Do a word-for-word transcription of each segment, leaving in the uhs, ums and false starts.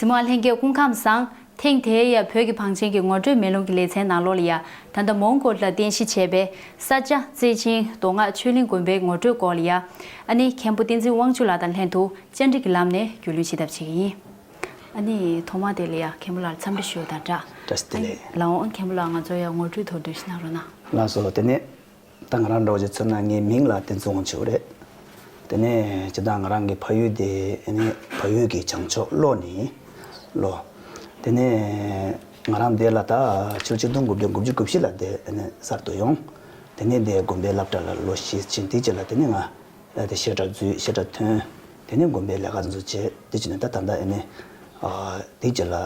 མ་ལྷན་རྒྱས་སྐུ་ཁམས་བཟང་། ཐེངས་དེའི་ཡ་བོད་ཀྱི་བང་ཆེན་གྱི་ངོ་སྤྲོད་མེ་ལོང་གི་ལེ་ཚན་ནང་ལོགས་ལ་ཡ། ད་ལྟ་མོན་གྷོ་ལ་རྟེན་གཞི་བྱས་པའི་ས་སྐྱ་བརྩེ་ཆེན་མདོ་སྔགས་ཆོས་གླིང་དགོན་པའི་ངོ་སྤྲོད་སྐོར་ལ་ཡ། ཨ་ནི་མཁན་པོ་བསྟན་འཛིན་དབང་ཕྱུག་ལགས་དང་ལྷན་དུ་བཅར་འདྲི་གི་ལམ་ནས་རྒྱུས་ལོན་བྱེད་ཐབས་བྱེད་ཀྱི་ཡིན། ཨ་ནི་ཐོག་མ་དེ་ལ་ཡ་མཁན་པོ་ལགས་འཚམས་འདྲི་ཞུ་དང་སྦྲགས། བཀྲ་ཤིས་བདེ་ལེགས། ལགས་འོང་མཁན་པོ་ལགས། ང་ཚོ་ཡ་ངོ་སྤྲོད་ཐུང་ཐུང་ཞིག་གནང་རོགས་གནང་། ལགས་སོ། དེ་ནས། ད་ང་རང་འདྲ་བོ་ཅིག་མཚོན་ན་ངའི་མིང་ལ་བསྟན་འཛིན་དབང་ཕྱུག་རེད། དེ་ནས་སྤྱིར་བཏང་ང་རང་གི་ཕ་ཡུལ་དེ་ཨ་ནི་བལ་ཡུལ་གྱི་བྱང་ཕྱོགས་ལྷོ་ནས་ལྷོ། དེ་ནས་ང་རང་འདི་ལ་ད་ཕྱི་ལོ་ཆིག་སྟོང་དགུ་བརྒྱ་དགུ་བཅུ་གོ་བཞི་ལ་འདི་ཨ་ནི་གསར་དུ་ཡོང་། དེ་ནས་འདི་དགོན་པའི་སློབ་གྲྭ་ལ་ལོ་བཞི་ཕྱིན། དེའི་རྗེས་ལ་དེ་ནས་ང་ཨ་དེ་བཤད་གྲྭ་འཛུལ། བཤད་གྲྭ་ཐོན། དེ་ནས་དགོན་པའི་ལས་ཀ་འཛུགས་བྱས། དེ་བྱས་ནས་ད་ད་ལྟ་ཨ་ནི་ཨ་དེའི་རྗེས་ལ།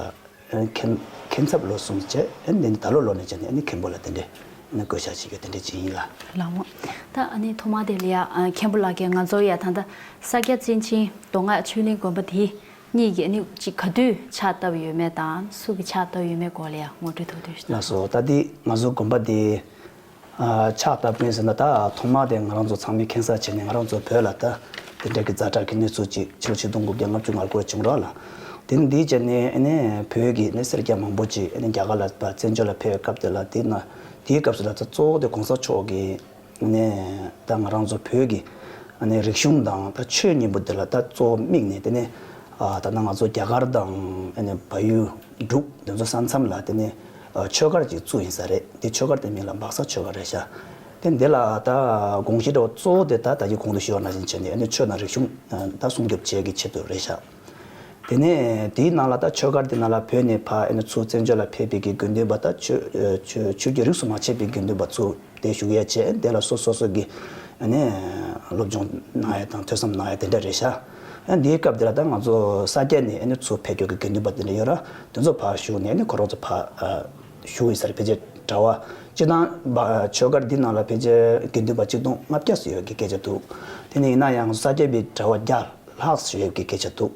མཁན་མཁན་ཚབ་ལོ་གསུམ་བྱས། ཨ་ནི་ད་ལོ་ལོ་ནས་བྱས་ནས་ཨ་ནི་མཁན་པོ་ལ་དེ་འདྲས་ཨ་ནི་བསྐོ་བཞག་བྱེད་རྒྱུ་དེ་འདྲས་ཅིག་ཡིན་ལ། ལགས་འོང་། ད་ཨ་ནི་ཐོག་མ་དེ་ལ་ཡ་ཨ་མཁན་པོ་ལགས་ཀྱིས་ང་ཚོ་ཡ་ད་ལྟ་ས་སྐྱ་བརྩེ་ཆེན་མདོ་སྔགས་ཆོས་གླིང་དགོན་པ་དེ་གཉིས་ཀྱི་ཨ་ནི་ཅིག་ག་དུས་ཕྱག་བཏབ་ཡོད་མེད་དང་སུ་གིས་ཕྱག་བཏབ་ཡོད་མེད་སྐོར་ལ་ཡ་ངོ་སྤྲོད་ཐུང་ཐུང་ཞིག་གནང་། ལགས་སོ། ད་འདི་ང་ཚོ་དགོན་པ་དེ་ཨ་ཕྱག་བཏབ་མཁན་ཟེར་ན་ད་ཐོག་མ་དེ་ང་རང་ཚོ་ཚང་མས་མཁྱེན་གསལ་བྱས་ནས་ང་རང་ཚོ་བོད་ལ་ད་དེ་འདྲ་གི་ཛ་དྲག་གི་གནས་ཚུལ་ཅིག་ཕྱི་ལོ་ཆིག་སྟོང་དགུ་བརྒྱ་ལྔ་བཅུ་ང་དགུ་ལ་བྱུང་རོགས་ལ། དེ་ནས་འདིའི་རྗེས་ནས་ཨ་ནི་བོད་ཀྱི་ནི་སེར་སྐྱ་མང་པོ་ཅིག་ཨ་ནི་རྒྱ་གར་ལ་ཕར་བཙན་བྱོལ་ལ་ཕེབས་པའི་སྐབས་དེ་ལ་དེ་ན་དེའི་སྐབས་སུ་ལ་ད་གཙོ་བོ་དེ་གོང་ས་མཆོག་གིས་ནས་ད་ང་རང་ཚོ་བོད་ཀྱི་ཨ་ནི་རིག་གཞུང་དང་ད་ཆོས་གཉིས་པོ་དེ་ལ་ད་གཙོ་བོ་དམིགས་ནས། དེ་ནས་ཨ་ད་ནང་ང་ཚོ་རྒྱ་གར་དང་ཨ་ནི་བལ་ཡུལ་འབྲུག་དེ་ཚོ་ས་མཚམས་ལ་དེ་ནས་ཨ་ཆོས་སྒར་ཅིག་བཙུགས་ཡིན་ས་རེད། དེ་ཆོས་སྒར་དེ་མིང་ལ་སྦག་ས་ཆོས་སྒར་རེད་ཤག་དེ་འདི་ལ་ད་དགོངས་གཞི་འདྲ་བོ་གཙོ་བོ་དེ་ད་ད་གིན་གོང་དུ་ཞུས་པ་ནང་བཞིན་བྱས་ནས་ཨ་ནི་ཆོས་དང་རིག་གཞུང་ད་སྲུང་སྐྱོབ་བྱེད་ཀྱི་ཆེད་དུ་རེད་ཤག་དེ་ནས་དེའི་ནང་ལ་ད་ཆོས་སྒར་དེ་ནང་ལ་བོད་ནས་ཕར་ཨ་ནི་ཚུར་བཙན་བྱོལ་ལ་ཕེབས་པའི་གི་དགེ་འདུན་པ་ད་ཆོས་ཆོས་ཆོས་བརྒྱུད་རིས་སུ་མ་ཆད་པའི་དགེ་འདུན་པ་ཚུར་དེ་བཞུགས་ཡས་བྱས། དེ་ལ་སོ་སོ་སོ་གི་ཨ་ནི་སློབ་སྦྱོང་གནང་ཡས་དང་ཐོས་བསམ་གནང་ཡས་དེ་འདྲ་རེད་ཤག་ཨ་འདིའི་སྐབས་དེ་ལ་ད་ང་ཚོ་ས་སྐྱ་ནས་ཨ་ནི་ཚུར་ཕེབས་རྒྱུ་གི་དགེ་འདུན་པ་དེ་འདྲ་ཡོད་ར། དེ་ཚོ་ཕར་བཞུགས་ནས་ཨ་ནི་ཁོ་རང་ཚོ་ཕར་ཨ་བཞུགས་ཡོད་ས་རེད། ཕལ་ཆེར་གྲྭ་པ་སྤྱིར་བཏང་ཆོས་སྒར་འདི་ནང་ལ་ཕལ་ཆེར་དགེ་འདུན་པ་གཅིག་སྟོང་ལྔ་བརྒྱ་ཙམ་ཡོད་ཀྱི་སྐད་ཆ་འདུག་དེ་ནས་ཡིན་ན་ཡང་ས་སྐྱ་པའི་གྲྭ་པ་བརྒྱ་ལྷག་ཙམ་ཡོད་ཀྱི་སྐད་ཆ་འདུག་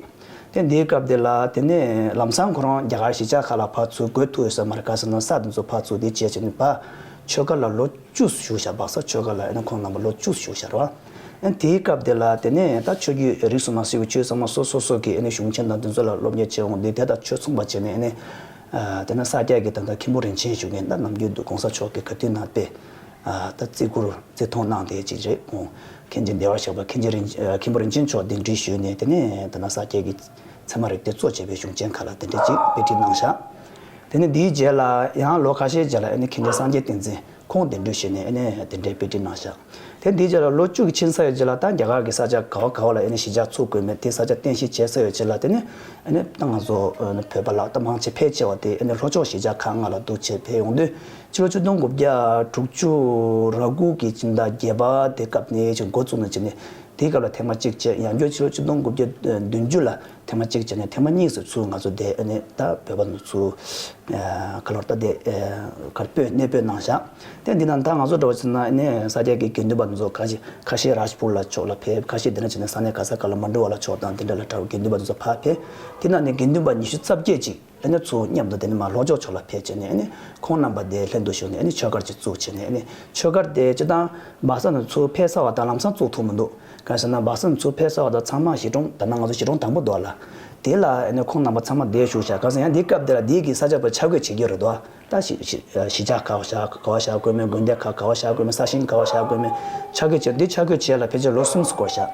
དེ་འདིའི་སྐབས་དེ་ལ་དེ་ནས་ལམ་སང་ཁོ་རང་རྒྱ་གར་གཞིས་ཆགས་ཁག་ལ་ཕར་ཚུར་འགོས་ཐུབ་ཡོད་ས་མ་རེད། ག་ཟེར་ན་ས་དེ་ཚོ་ཕར་ཚུར་དེ་བྱས་བྱས་ནས་ཕར་ཆོས་སྒར་ལ་ལོ་བཅུ་བཞུགས་ཤག་སྦག་ས་ཆོས་སྒར་ལ་ཨ་ནི་ཁོང་རྣམ་པ་ལོ་བཅུ་བཞུགས་ཤག་རེད་བ། ཨ་དེའི་སྐབས་དེ་ལ་དེ་ནས་ད་ཆོས་བརྒྱུད་རིས་སུ་མ་ཆད་པའི་ཆོས་ཚང་མ་སོ་སོ་སོ་གི་ཨ་ནི་གཞུང་ཆེན་དང་དེ་ཚོ་ལ་སློབ་གཉེར་བྱས་འོང་དུས་དེ་དང་ཆོས་མཚུངས་པ་བྱས་ནས་ཨ་ནི་ཨ་དེ་ན་ས་སྐྱ་གི་ད་ལྟ་མཁན་པོ་རིན་ཆེན་བཞུགས་མཁན་ད་ནམ་རྒྱུན་དུ་གོང་ས་མཆོག་གི་ག་དུས་ན་དཔེ་ཨ་ད་བརྩི་བཀུར་བརྩི་མཐོང་གནང་བསྡད་ཅིག་རེད། ཁོང་མཁན་ཆེན་བདེ་བར་གཤེགས་པ་མཁན་ཆེན་རིན་ཨ་མཁན་པོ་རིན་ཆེན་མཆོག་གདན་འདྲེན་ཞུས་ནས་དེ་ནས་ད་ལྟ་ས་སྐྱ་གི་ཚད་མ་རིག་སྡེ་གཙོ་བྱས་པའི་གཞུང་ཆེན་ཁག་ལ་དེ་འདྲ་ཅིག་དཔེ་ཁྲིད་གནང་ཤག་དེ་ནས་འདིའི་རྗེས་ལ་ཡང་ལོ་ཁ་ཤས་རྗེས་ལ་ཨ་ནི་མཁན་ཆེན་སངས་རྒྱས་བསྟན་འཛིན་ཁོང་གདན་འདྲེན་ཞུས་ནས་ཨ་ནི་དེ་འདྲའི་དཔེ་ཁྲིད་གནང་ཤག་དེ་འདིའི་རྗེས་ལ་ལོ་བཅུ་གི་ཕྱིན་ཚར་བའི་རྗེས་ལ་ད་རྒྱ་གར་གྱི་ས་ཆ་ག་བ་ག་བ་ལ་ཨ་ནི་གཞིས་ཆགས་ཚུགས་དགོས་མེད་དེ་ས་ཆ་རྟེན་གཞི་བྱས་ཚར་བའི་རྗེས་ལ་དེ་ནས་ཨ་ནི་ད་ང་ཚོ་ཨ་ནི་བོད་པ་ལ་ད་མང་ཆེ་ཕལ་ཆེ་བ་དེ་ཨ་ནི་ལྷོ་ཕྱོགས་གཞིས་ཆགས་ཁག་ལྔ་ལ་འདུག་བྱས་ཕེབས་ཡོང་དུས། ཕྱི་ལོ་ཆིག་སྟོང་དགུ་བརྒྱ་དྲུག་ཅུ་རེ་དགུ་གི་སྤྱི་ཟླ་བརྒྱད་པ་དེ་སྐབས་ནས་ཅིག་འགོ་བཙུགས་ནས་བྱས་ནས་དེའི་སྐབས་ལ་ཐེངས་མ་གཅིག་བྱས། ཡང་བསྐྱར་ཕྱི་ལོ་ཆིག་སྟོང་དགུ་བརྒྱ་བདུན་ཅུ་ལ་ཐེངས་མ་གཅིག་བྱས་ནས་ཐེངས་མ་གཉིས་སུ་ཚུར་ང་ཚོ་དེ་ཨ་ནི་ད་བོད་པ་ཚོ་ཚུར་ཨ་ག་ལོར་ད་དེ་ཨ་གར་སྤོས་གནས་སྤོས་གནང་བཞག་དེ་འདི་ནང་ད་ང་ཚོ་འདྲ་བོ་ཟེར་ན་ཨ་ནི་ས་སྐྱ་གི་དགེ་འདུན་པ་ཚོ་ཁ་ཤས་ཁ་ཤས་རཱཇ་པུར་ལ་ཕྱོགས་ལ་ཕེབས། ཁ་ཤས་དེ་འདྲ་བྱས་ནས་ས་གནས་ག་ས་ག་ལ་མ་འགྲོ་བ་ལ་ཕྱོགས་དང་དེ་འདྲ་ལ་གྲྭ་པ་དགེ་འདུན་པ་ཚོ་ཕར་ཕེབས། དེ་ནང་ནས་དགེ་འདུན་པ་ཉི་ཤུ་རྩ་བརྒྱད་ཅིག་ཨ་ནི་ཚུར་མཉམ་དུ་དེ་ནས་མར་ལྷོ་ཕྱོགས་ཕྱོགས་ལ་ཕེབས་བྱས་ནས་ཨ་ནི་ཁོང་རྣམ་པ་དེ་ལྷན་དུ་བཞུགས་ནས་ཨ་ནི་ཆོས་སྒར་ཅིག་བཙུགས་བྱས་ནས། ཨ་ནི་ཆོས་སྒར་དེ་སྤྱིར་བཏང་སྦག་ས་ནས་ཚུར་ཕེབས་ཚར་བ་དང་ལམ་སང་བཙུགས་ཐུབ་མི་འདུག་གང་ཟེར་ན་སྦག་ས་ནས་ཚུར་ཕེབས་ཚར་བ་དང་ཚང་མ་གཞིས་གྲོང་ད་ནང་ང་ཚོ་གཞིས་གྲོང་དང་པོ་འདུག་ལ། དེ་ལ་ཨ་ནི་ཁོང་རྣམ་པ་ཚང་མ་བསྡད་བཞུགས་ཤག་གང་ཟེར་ཡང་འདི་སྐབས་དེ་ལ་འདི་གི་ས་ཆ་པ་ཆ་བགོས་བྱེད་ཀྱི་རེད་དོ། ད་གཞིས་གཞིས་གཞིས་ཆགས་ག་བ་བཞག་ག་བ་བཞག་དགོས་མིན། དགོན་སྡེ་ཁག་ག་བ་བཞག་དགོས་མིན། ས་ཞིང་ག་བ་བཞག་དགོས་མིན་ཆ་བགོས་བྱས། འདི་ཆ་བགོས་བྱས་ལ་ཕལ་ཆེར་ལོ་གསུམ་འགོར་ཤག་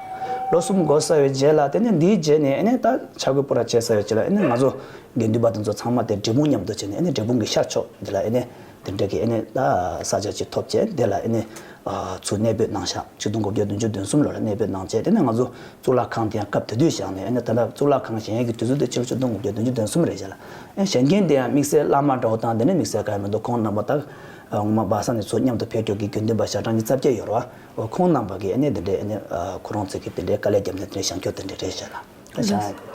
ལོ་གསུམ་འགོར་ཚར་བའི་རྗེས་ལ་དེ་ནས་འདིའི་རྗེས་ནས་ཨ་ནི་ད་ཆ་བགོས་པུ་ར་བྱས་ཚར་བའི་རྗེས་ལ་ཨ་ནི་ང་ཚོ་དགེ་འདུན་པ་དེ་ཚོ་ཚང་མ་དེ་འབྲས་སྤུངས་མཉམ་དུ་བྱས་ནས་ཨ་ནི་འབྲས་སྤུངས་ཀྱི་ཤར་ཕྱོགས་འདི་ལ་ཨ་ནི་དེ་འདྲ་གི་ཨ་ནི་ད་ས་ཆ་ཅིག་ཐོབ་བྱས། འདི་ལ་ཨ་ནི་ཨ་ཚུར་གནས་སྤོས་གནང་ཤག་ཆིག་སྟོང་དགུ་བརྒྱ་བདུན་ཅུ་དོན་གསུམ་ལོ་ལ་གནས་སྤོས་གནང་བྱས། དེ་ནས་ང་ཚོ་གཙུག་ལག་ཁང་དེ་ཡང་སྐབས་དེ་དུས་བཞེངས་ནས། ཨ་ནི་ད་ལྟ་གཙུག་ལག་ཁང་བཞེངས་ཡས་ཀྱི་དུས་ཚོད་དེ་ཕྱི་ལོ་ཆིག་སྟོང་དགུ་བརྒྱ་བདུན་ཅུ་དོན་གསུམ་རེད་བཞག་ལ། ཨ་བཞེངས་མཁན་དེ་ཡང་དམིགས་བསལ་བླ་མ་འདྲ་བོ་དང་དེ་ནས་དམིགས་བསལ་ག་ཡང་མི་འདུག་ཁོང་རྣམ་པ་ད་ཨ་སྔོན་མ་སྦག་ས་ནས་ཚུར་མཉམ་དུ་ཕེབས་རྒྱུ་གི་དགེ་འདུན་པ་ཞལ་གྲངས་ཉི་ཤུ་རྩ་བརྒྱད་ཡོད་རེད་བ། ཁོང་རྣམ་པ་གིས་ཨ་ནི་དེ་འདྲའི་ཨ་ནི་ཨ་ཁོ་རང་ཚོ་གིས་དེ་འདྲའི་དཀའ་ལས་བརྒྱབ་ནས་དེ་འདྲའི་བཞེངས་རྒྱུ་དེ་འདྲའི་རེད་བཞག་ལ།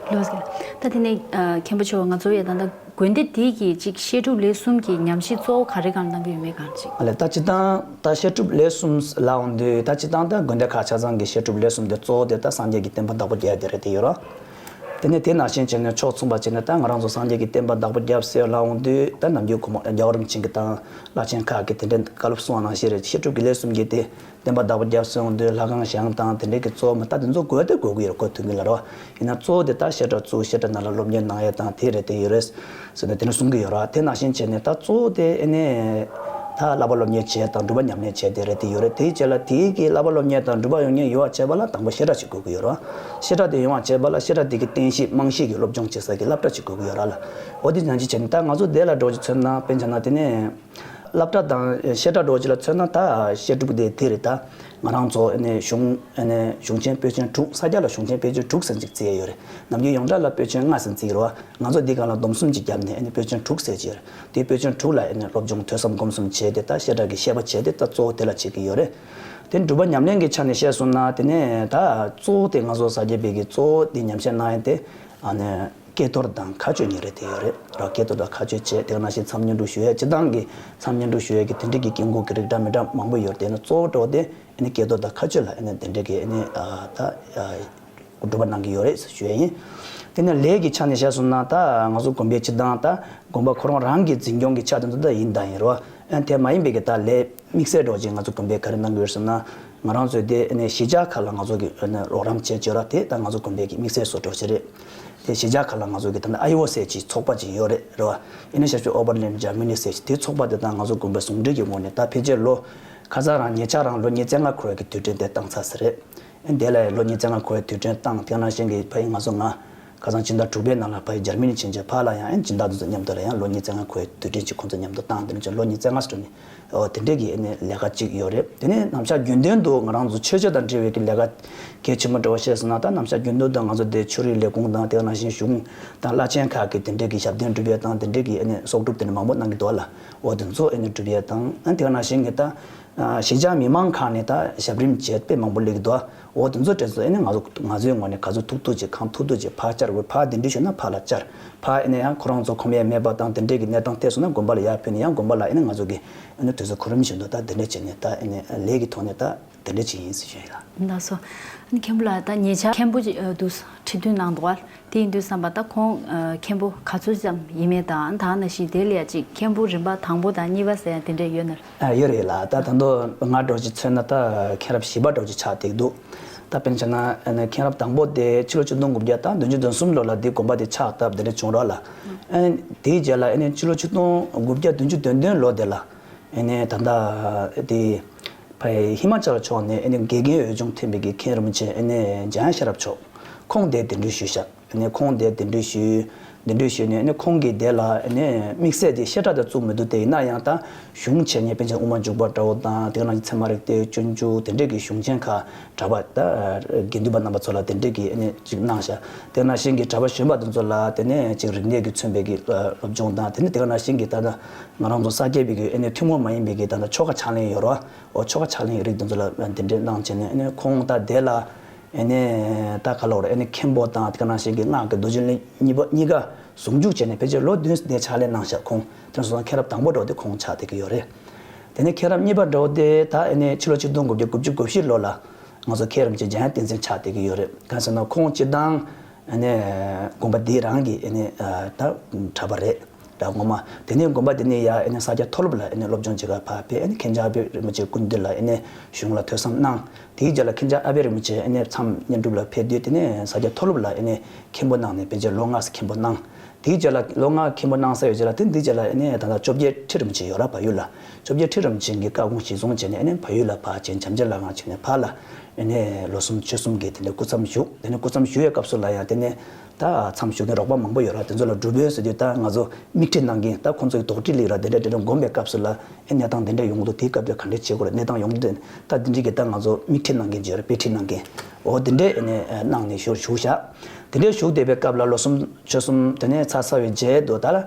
ལགས་སོ། ད་དེ་ནས་ཨ་མཁན་པོ་མཆོག་ང་ཚོ་ཡ་ད་ལྟ་དགོན་སྡེ་འདི་གི་ཅིག་བཤད་སྒྲུབ་ལས་གསུམ་གྱི་ཉམས་ཞིབ་གཙོ་བོ་ག་རེ་སྒང་གནང་གི་ཡོད་མེད་སྒང་ཅིག་ཨ་ལས་ད་སྤྱིར་བཏང་ད་བཤད་སྒྲུབ་ལས་གསུམ་ལབ་ཡོང་དུས་ད་སྤྱིར་བཏང་ད་དགོན་སྡེ་ཁག་ཆ་ཚང་གི་བཤད་སྒྲུབ་ལས་གསུམ་དེ་གཙོ་བོ་དེ་ད་སངས་རྒྱས་ཀྱི་བསྟན་པ་བདག་པོ་རྒྱག་ཡ་དེ་རེད། དེ་ཡོད་རེད། དེ་ནས་དེ་ནང་བཞིན་བྱས་ནས་ཕྱོགས་མཚུངས་པ་བྱས་ནས་ད་ང་རང་ཚོ་སངས་རྒྱས་ཀྱི་བསྟན་པ་བདག་པོ་རྒྱབ་ཟེར་ལབ་འོང་དུས་ད་ནམ་རྒྱུན་གོང་མ་རྒྱལ་བ་རིན་པོ་ཆེ་གི་དང་བླ་ཆེན་ཁག་གི་དེ་འདྲའི་བཀའ་སློབ་གསུང་བ་ནང་བཞིན་རེད། བཤད་སྒྲུབ་དགེ་ལེགས་གསུམ་གྱི་དེ་བསྟན་པ་བདག་པོ་རྒྱབ་ཟེར་འོང་དུས་ལྷ་ཁང་བཞེངས་དང་དེ་འདྲའི་གི་གཙོ་བོ་མ་ད་དེ་ཚོ་དགོས་དེ་དགོས་ཀྱི་ཡོད་རེད། གོ་ཐུབ་ཀྱི་ལ་རེད་བ། ཡིན་ན་གཙོ་བོ་དེ་ད་བཤད་གྲྭ་བཙུགས། བཤད་གྲྭ་ནང་ལ་སློབ་གཉེར་གནང་ཡས་དང་དེ་རེད་དེ་ཡོད་རེད་ཟེར་ནས་དེ་འདྲ་གསུང་གི་ཡོད་རེད་བ། དེ་ནང་བཞིན་བྱས་ནས་ད་གཙོ་བོ་དེ་ཨ་ནི་ད་བསླབ་པ་སློབ་གཉེར་བྱས་དང་སྒྲུབ་པ་ཉམས་ལེན་བྱས་དེ་རེད་དེ་ཡོད་རེད། དེའི་རྗེས་ལ་དེའི་གི་བསླབ་པ་སློབ་གཉེར་དང་སྒྲུབ་པ་ཡོང་གཉེར་ཡོང་བ་བྱས་པ་ལ་དང་པོ་བཤད་གྲྭ་ཞིག་དགོས་ཀྱི་ཡོད་རེད་བ། བཤད་གྲྭ་དེ་ཡོང་བ་བྱས་པ་ལ་བཤད་གྲྭ་དེ་གི་རྟེན་གཞི་རྨང་གཞི་གི་སློབ་སྦྱོང་བྱེད་ས་གི་སློབ་གྲྭ་ཞིག་དགོས་ཀྱི་ཡོད་རེད་ལ། འོ་དེ་ནང་བཞིན་བྱས་ནས་ད་ང་ཚོ་དེ་ལ་འགྲོ་རྒྱུ་མཚོན་ན་དཔེ་བྱས་ན་དེ་ནས། སློབ་གྲྭ་དང་བཤད་གྲྭ་འདྲ་བོ་ཅིག་ལ་མཚོན་ན་ད་བཤད་སྒྲུབ་དེ་དེ་རེད། ད་ང་རང་ཚོ་ཨ་ནི་གཞུང་ཨ་ནི་གཞུང་ཆེན་པོད་ཆེན་དྲུག་ས་སྐྱ་ལ་གཞུང་ཆེན་པོད་ཆེན་དྲུག་ཟེར་ཅིག་བརྩི་ཡས་ཡོད་རེད། ནམ་རྒྱུན་ཡོངས་གྲགས་ལ་པོད་ཆེན་ལྔ་ཟེར་བརྩི་ཡི་རེད་བ། ང་ཚོ་འདི་སྒང་ལ་སྡོམ་གསུམ་ཅིག་བརྒྱབ་ནས་ཨ་ནི་པོད་ཆེན་དྲུག་ཟེར་གྱི་ཡོད་རེད། དེ་པོད་ཆེན་དྲུག་ལ་ཨ་ནི་སློབ་སྦྱོང་ཐོས་བསམ་སྒོམ་གསུམ་བྱས་ཏེ་ད་བཤད་གྲྭ་གི་བཤད་པ་བྱས་ཏེ་ད་གཙོ་བོ་དེ་ལ་བྱེད་ཀྱི་ཡོད་རེད། དེ་སྒྲུབ་པ་ཉམས་ལེན་གྱི་ཆ་ནས་བཤད་སོང་ན་དེ་ནས་ད་གཙོ་བོ་དེ་ང་ཚོ་ས་སྐྱ་པའི་གི་གཙོ་བོ་དེ་ཉམས་བཞེས་གནང་ཡས་དེ་ཨ་ནི། ཀྱེ་རྡོར་དང་མཁའ་སྤྱོད་གཉིས་རེད་དེ་ཡོད་རེད་ར། ཀྱེ་རྡོར་དང་མཁའ་སྤྱོད་བྱས་དེ་ག་ནང་བཞིན་མཚམས་བསྙེན་སྒྲུབ་ཞུ་ཡས་སྤྱིར་བཏང་གི་མཚམས་བསྙེན་སྒྲུབ་ཞུ་ཡས་ཀྱི་དེ་འདྲ་གི་དཀྱིལ་འཁོར་གྱི་རིགས་འདྲ་མི་འདྲ་མང་པོ་ཡོད་རེད། དེ་ནི་གཙོ་བོ་འདྲ་བོ་དེ་ཨ་ནི་ཀྱེ་རྡོར་དང་མཁའ་སྤྱོད་ལ་ཨ་ནི་དེ་འདྲ་གི་ཨ་ནི་ད་སྒྲུབ་པ་གནང་གི་ཡོད་རེད་ཞུ་ཡས་ཡིན། དེ་ནི་ལས་ཀྱི་ཆ་ནས་བཤད་སོང་ན་ད་ང་ཚོ་དགོན་པའི་སྤྱིར་བཏང་ད་དགོན་པ་ཁོ་རང་རང་གི་འཛིན་སྐྱོང་གི་ཆ་དེ་ཚོ་ད་ཡིན་དང་ཡིན་རོ། ཨ་ནི་དེ་མ་ཡིན་པའི་གི་ད་ལས་དམིགས་བསལ་འདྲ་བོ་ཅིག་ང་ཚོ་དགོན་པས་ག་རེ་གནང་གི་ཡོད་ཟེར་ན། ང་རང་ཚོའི་དེ་ཨ་ནི་གཞིས་ཆགས་ཁག་ལ་ང་ཚོ་གི་ཨ་ནི་རོགས་རམ་བྱས་བྱས་ར། དེ་ད་ང་ཚོ་དགོན་པའི་གི་དམིགས་བསལ་བཟོ་འདྲ་བོ་ཞིག་རེད། དེ་གཞིས་ཆགས་ཁག་ལ་ང་ཚོ་གི་ད་ནི་ཨ་ཡོ་ཟེར་གྱི་ཚོགས་པ་ཅིག་ཡོད་རེད་རེད་བ། ཨ་ནི་ཞབས་ཞུ་ཨོ་བར་ལེན་འཇར་མ་ནི་ཟེར་གྱི་དེ་ཚོགས་པ་དེ་དང་ང་ཚོ་དགོན་པའི་ཟུང་འབྲེལ་གྱི་ངོས་ནས་ད་ཕལ་ཆེར་ལོ་ཁ་སང་རང་ཉེ་ཆར་རང་ལོ་ཉེར་ལྔ་འཁོར་བའི་གི་དུས་དྲན་དེ་བཏང་ཚར་ས་རེད། ཨ་ནི་དེ་ལ་ཡང་ལོ་ཉེར་ལྔ་འཁོར་བའི་དུས་དྲན་བཏང་། དེ་ནང་བཞིན་གྱི་ཕ་ཡི་ང་ཚོ་ང་། ཁ་སང་སྤྱི་ཟླ་དྲུག་པའི་ནང་ལ་ཕ་ཡི་འཇར་མ་ནི་ཕྱིན་རྗེས་ཕ་ལ་ཡང་ཨ་ནི་སྦྱིན་བདག་དེ་ཚོ་མཉམ་དུ་ལ་ཡང་ལོ་ཉེར་ལྔ་འཁོར་བའི་དུས་དྲན་ཅིག་ཁོང་ཚོ་མཉམ་དུ་བཏང་། དེ་ནས་ལོ་ཉེར་ལྔ་ཟེར་ནས་ཨོ་དེ་འདྲས་ཀྱི་ཨ་ནི་ལས་ཀ་ཅིག་ཡོད་རེད། དེ་ནས་ནམ་ཞག་རྒྱུན་ལྡན་དུ་ང་རང་ཚོ་ཆོས་བྱ་དང་འབྲེལ་བའི་གི་ལས་ཀ་གལ་ཆེན་པོ་འདྲ་བོ་བཤད་སོང་ན་ད་ནམ་ཞག་རྒྱུན་ལྡན་དུ་ང་ཚོ་དེ་ཆོས་རིག་ལས་ཁུངས་དང་དེ་ནང་བཞིན་གཞུང་དང་བླ་ཆེན་ཁག་གི་དེ་འདྲས་ཀྱི་ཞབས་བརྟན་སྒྲུབ་ཡས་དང་དེ་འདྲས་ཀྱི་ཨ་ནི་གསོག་སྒྲུབ་དེ་འདྲ་མང་པོ་གནང་གི་འདུག་ལ། ཨོ་དེ་ཚོ་ཨ་ནི་སྒྲུབ་ཡས་དང་ཨ་དེ་ནང་བཞིན་གྱི་ད། གཞིས་ཆགས་མི་མང་ཁག་ནས་ད་ཞབས་རིམ་བྱས་དཔེ་མང་པོ་སླེབས་ཀྱི་འདུག་ཨོ་དེ་ཚོ་དྲན་ཚོ་ཨ་ནི་ང་ཚོ་ང་ཚོའི་ངོས་ནས་ག་ཚོད་ཐུབ་ཐུབ་ཅིག་གང་ཐུབ་ཐུབ་ཅིག་ཕར་བཅར་དགོས། ཕར་གདན་འདྲེན་ཞུས་ན་ཕར་ལ་བཅར། ཕར་ཨ་ནི་ཡང་ཁོ་རང་ཚོ་ཁོམ་ཡས་མེད་པ་དང་དེ་འདྲས་ཀྱི་གནས་སྟངས་ཐེབས་སོང་ན་དགོན་པ་ལ་ཡར་ཕེབས་ནས་ཡང་དགོན་པ་ལ་ཨ་ནི་ང་ཚོ་གི་ཨ་ནི་དུས་ཚོད་གོ་རིམ་བཞིན་དུ་ད་དེ་འདྲས་བྱས་ནས་ད་ཨ་ནི་ལས་ཀྱི་ཐོག་ནས་ད་དེ་འདྲས་ཅིག་ཡིན་ཟེར་ཞུ་ཡ་ཡིན། ལགས་སོ། ཨ་ནི་མཁན་པོ་ལགས་ད་ཉེ་ཆར་མཁན་པོ་ཅིག་འདུག་ཁྲི་འདོན་གནང་འདུག་བ། དེ་ཡིན་དུས་ཙམ་པ་ད་ཁོང་ཨ་མཁན་པོ་ག་ཚོད་ཙམ་ཡིན་མིན་དང་ད་ནང་བཞིན་དེ་ལ་ཡ་ཅིག་མཁན་པོ་རིམ་པ་དང་པོ་དང་གཉིས་པ་ཟེར་ཡ་དེ་འདྲས་ཡོད་ན། ཨ་ཡོད་རེད་ལགས། ད་ད་དུང་ང་འདྲ་བོ་ཅིག་མཚོན་ན་ད་མཁན་རབས་བཞི་པ་འདྲ་བོ་ཅིག་ཆགས་བསྡད་འདུག་ད་དཔེར་ན་བྱས་ན་ཨ་ནི་མཁན་རབས་དང་པོ་དེ་ཕྱི་ལོ་ཆིག་སྟོང་དགུ་བརྒྱ་དང་བདུན་ཅུ་དོན་གསུམ་ལོ་ལ་འདི་དགོན་པ་དེ་ཕྱག་བཏབ་དེ་འདྲས་བྱུང་རོགས་ལ། ཨ་ནི་དེའི་རྗེས་ལ་ཨ་ནི་ཕྱི་ལོ་ཆིག་སྟོང་དགུ་བརྒྱ་བདུན་ཅུ་དོན་བདུན་ལོ་དེ་ལ་ཨ་ནི་ད་ལྟ་དེ་ཕ་ཧི་མ་ཅལ་ཕྱོགས་ནས་ཨ་ནི་དགེ་རྒན་འོས་སྦྱོང་ཐོན་པའི་གི་མཁན་རིན་པོ་ཆེ་ཨ་ནི་འཇམ་དབྱངས་ཤེས་རབ་མཆོག་ཁོང་དེ་གདན་འདྲེན་ཞུས་ཤག་ཨ་ནི་ཁོང་དེ་གདན་འདྲེན་ཞུས། གདན་འདྲེན་ཞུས་ནས་ཨ་ནི་ཁོང་གིས་དེ་ལ་ཨ་ནི་དམིགས་བསལ་དེ་བཤད་གྲྭ་དེ་བཙུགས་མི་འདུག་དེ་ཡིན་ན་ཡང་ད་གཞུང་འཆད་ཉན་དཔེ་ཆ་དབུ་མ་འཇུག་པ་འདྲ་བོ་དང་དེ་ག་ནང་བཞིན་ཚད་མ་རིག་གཏེར་སྤྱོད་འཇུག་དེ་འདྲས་ཀྱི་གཞུང་ཆེན་ཁག་གྲྭ་པ་ད་དགེ་འདུན་པ་རྣམ་པ་ཚོ་ལ་དེ་འདྲས་ཀྱི་ཨ་ནི་ཅིག་གནང་ཤག་དེ་ནང་བཞིན་གྱི་གྲྭ་པ་གཞོན་པ་དེ་ཚོ་ལ་དེ་ནས་ཅིག་རིག་གནས་ཀྱིས་མཚོན་པའི་གི་སློབ་སྦྱོང་དང་དེ་ནས་དེ་ག་ནང་བཞིན་གྱི་ད་ལྟ་ང་རང་ཚོ་ས་སྐྱ་པའི་གི་ཨ་ནི་ཐུན་མོང་མ་ཡིན་པའི་གི་ད་ལྟ་ཆོ་ག་ཕྱག་ལེན་ཡོད་རེད་བ། འོ་ཆོ་ག་ཕྱག་ལེན་རིགས་དེ་ཚོ་ལ་དེ་འདྲས་གནང་བྱས་ནས་ཨ་ནི་ཁོང་ད་དེ་ལ། ཨ་ནི་ད་ག་ལབ་རེད། ཨ་ནི་མཁན་པོ་དང་དེ་ག་ནང་བཞིན་གྱི་སྔགས་ཀྱི་མདོ་རྒྱུད་གླེང་གཉིས་པ་གཉིས་ཀ་ཟུང་འཇུག་བྱས་ནས་ཕལ་ཆེར་ལོ་བདུན་དེ་ཕྱག་ལེན་གནང་ཤག་ཁོང་དེ་སོང་ཙང་མཁན་རབས་དང་པོ་འདྲ་བོ་དེ་ཁོང་ཆགས་བསྡད་ཀྱི་ཡོད་རེད། དེ་ནས་མཁན་རབས་གཉིས་པ་འདྲ་བོ་དེ་ད་ཨ་ནི་ཕྱི་ལོ་ཆིག་སྟོང་དགུ་བརྒྱ་དགུ་བཅུ་གོ་བཞི་ལོ་ལ་ང་ཚོ་མཁན་རིན་པོ་ཆེ་འཇམ་དབྱངས་བསྟན་འཛིན་ཆགས་བསྡད་ཀྱི་ཡོད་རེད། གང་ཟེར་ན་ཁོང་སྤྱིར་བཏང་ཨ་ནི་དགོན་པ་འདི་རང་གི་ཨ་ནི་ད་གྲྭ་པ་རེད། ད་ངོ་མ་དེ་ནས་དགོན་པ་དེ་ནས་ཡར་ཨ་ནི་ས་སྐྱ་མཐོ་སློབ་ལ་ཨ་ནི་སློབ་སྦྱོང་བྱེད་གར་ཕར་ཕེབས། ཨ་ནི་མཁན་ཆེན་ཨ་པད་རིན་པོ་ཆེའི་སྐུ་མདུན་ལ་ཨ་ནི་གཞུང་ལ་ཐོས་བསམ་གནང་། དེའི་རྗེས་ལ་མཁན་ཆེན་ཨ་པད་རིན་པོ་ཆེ་ཨ་ནི་མཚམས་བསྙེན་སྒྲུབ་ལ་ཕེབས་དུས་དེ་ནས་ས་སྐྱ་མཐོ་སློབ་ལ་ཨ་ནི་མཁན་པོ་གནང་ནས་ཕལ་ཆེར་ལོ་ལྔ་ཙམ་མཁན་པོ་གནང་། དེའི་རྗེས་ལ་ལོ་ལྔ་མཁན་པོ་གནང་ཚར་བའི་རྗེས་ལ་དེ་འདིའི་རྗེས་ལ་ཨ་ནི་ད་ལྟ་བཅོ་བརྒྱད་ཁྲི་རིན་པོ་ཆེ་ཡོད་ར་བལ་ཡུལ་ལ། བཅོ་བརྒྱད་ཁྲི་རིན་པོ་ཆེ་གི་བཀའ་དགོངས་གཞིར་བཟུང་བྱས་ནས་ཨ་ནི་བལ་ཡུལ་ལ་ཕར་བྱོན། བྱམས་ཆེན་ལྷ་ཁང་བྱོན་ནས་ཕར་ལ་ཨ་ནི་ལོ་གསུམ་ཕྱོགས་གསུམ་གྱི་དེ་ནས་སྐུ་མཚམས་བཞུགས། དེ་ནས་སྐུ་མཚམས་བཞུགས་པའི་སྐབས་སུ་ལ་ཡང་དེ་ནས། ད་མཚམས་བཞུགས་མཁན་རོགས་པ་མང་པོ་ཡོད་ར། དེ་ཚོ་ལ་སྒྲུབ་པའི་ཟེར་དུས་ད་ང་ཚོ་མིག་ཁྲིད་གནང་མཁན་ད་ཁོང་ཚོ་གི་དོགས་འདྲི་སླེབས་ར། དེ་འདྲ་དེ་འདྲ་སྒོམ་པའི་སྐབས་སུ་ལ་ཨེ་གནས་སྟངས་དེ་འདྲ་ཡོང་གི་འདུག་དེའི་སྐབས་དེ་ག་འདྲ་བྱེད་དགོས་རེད། གནས་སྟངས་ཡོང་གི་འདུག་ད་དེ་འདྲ་གི་ད་ང་ཚོ་མིག་ཁྲིད་གནང་མཁན་ཅིག་ཡོད་ར། དཔེ་ཁྲིད་གནང་མཁན། འོ་དེ་འདྲས་ཨེ་ནས་གནང་ནས་ཞུ་ཞུ་བཞག་དེ་འདྲས་བཞུགས་བསྡད་པའི་སྐབས་ལ་ལོ་གསུམ་ཕྱོགས་གསུམ་དེ་ནས་ཚར་ཚར་བའི་རྗེས་དུ་ད་ལ།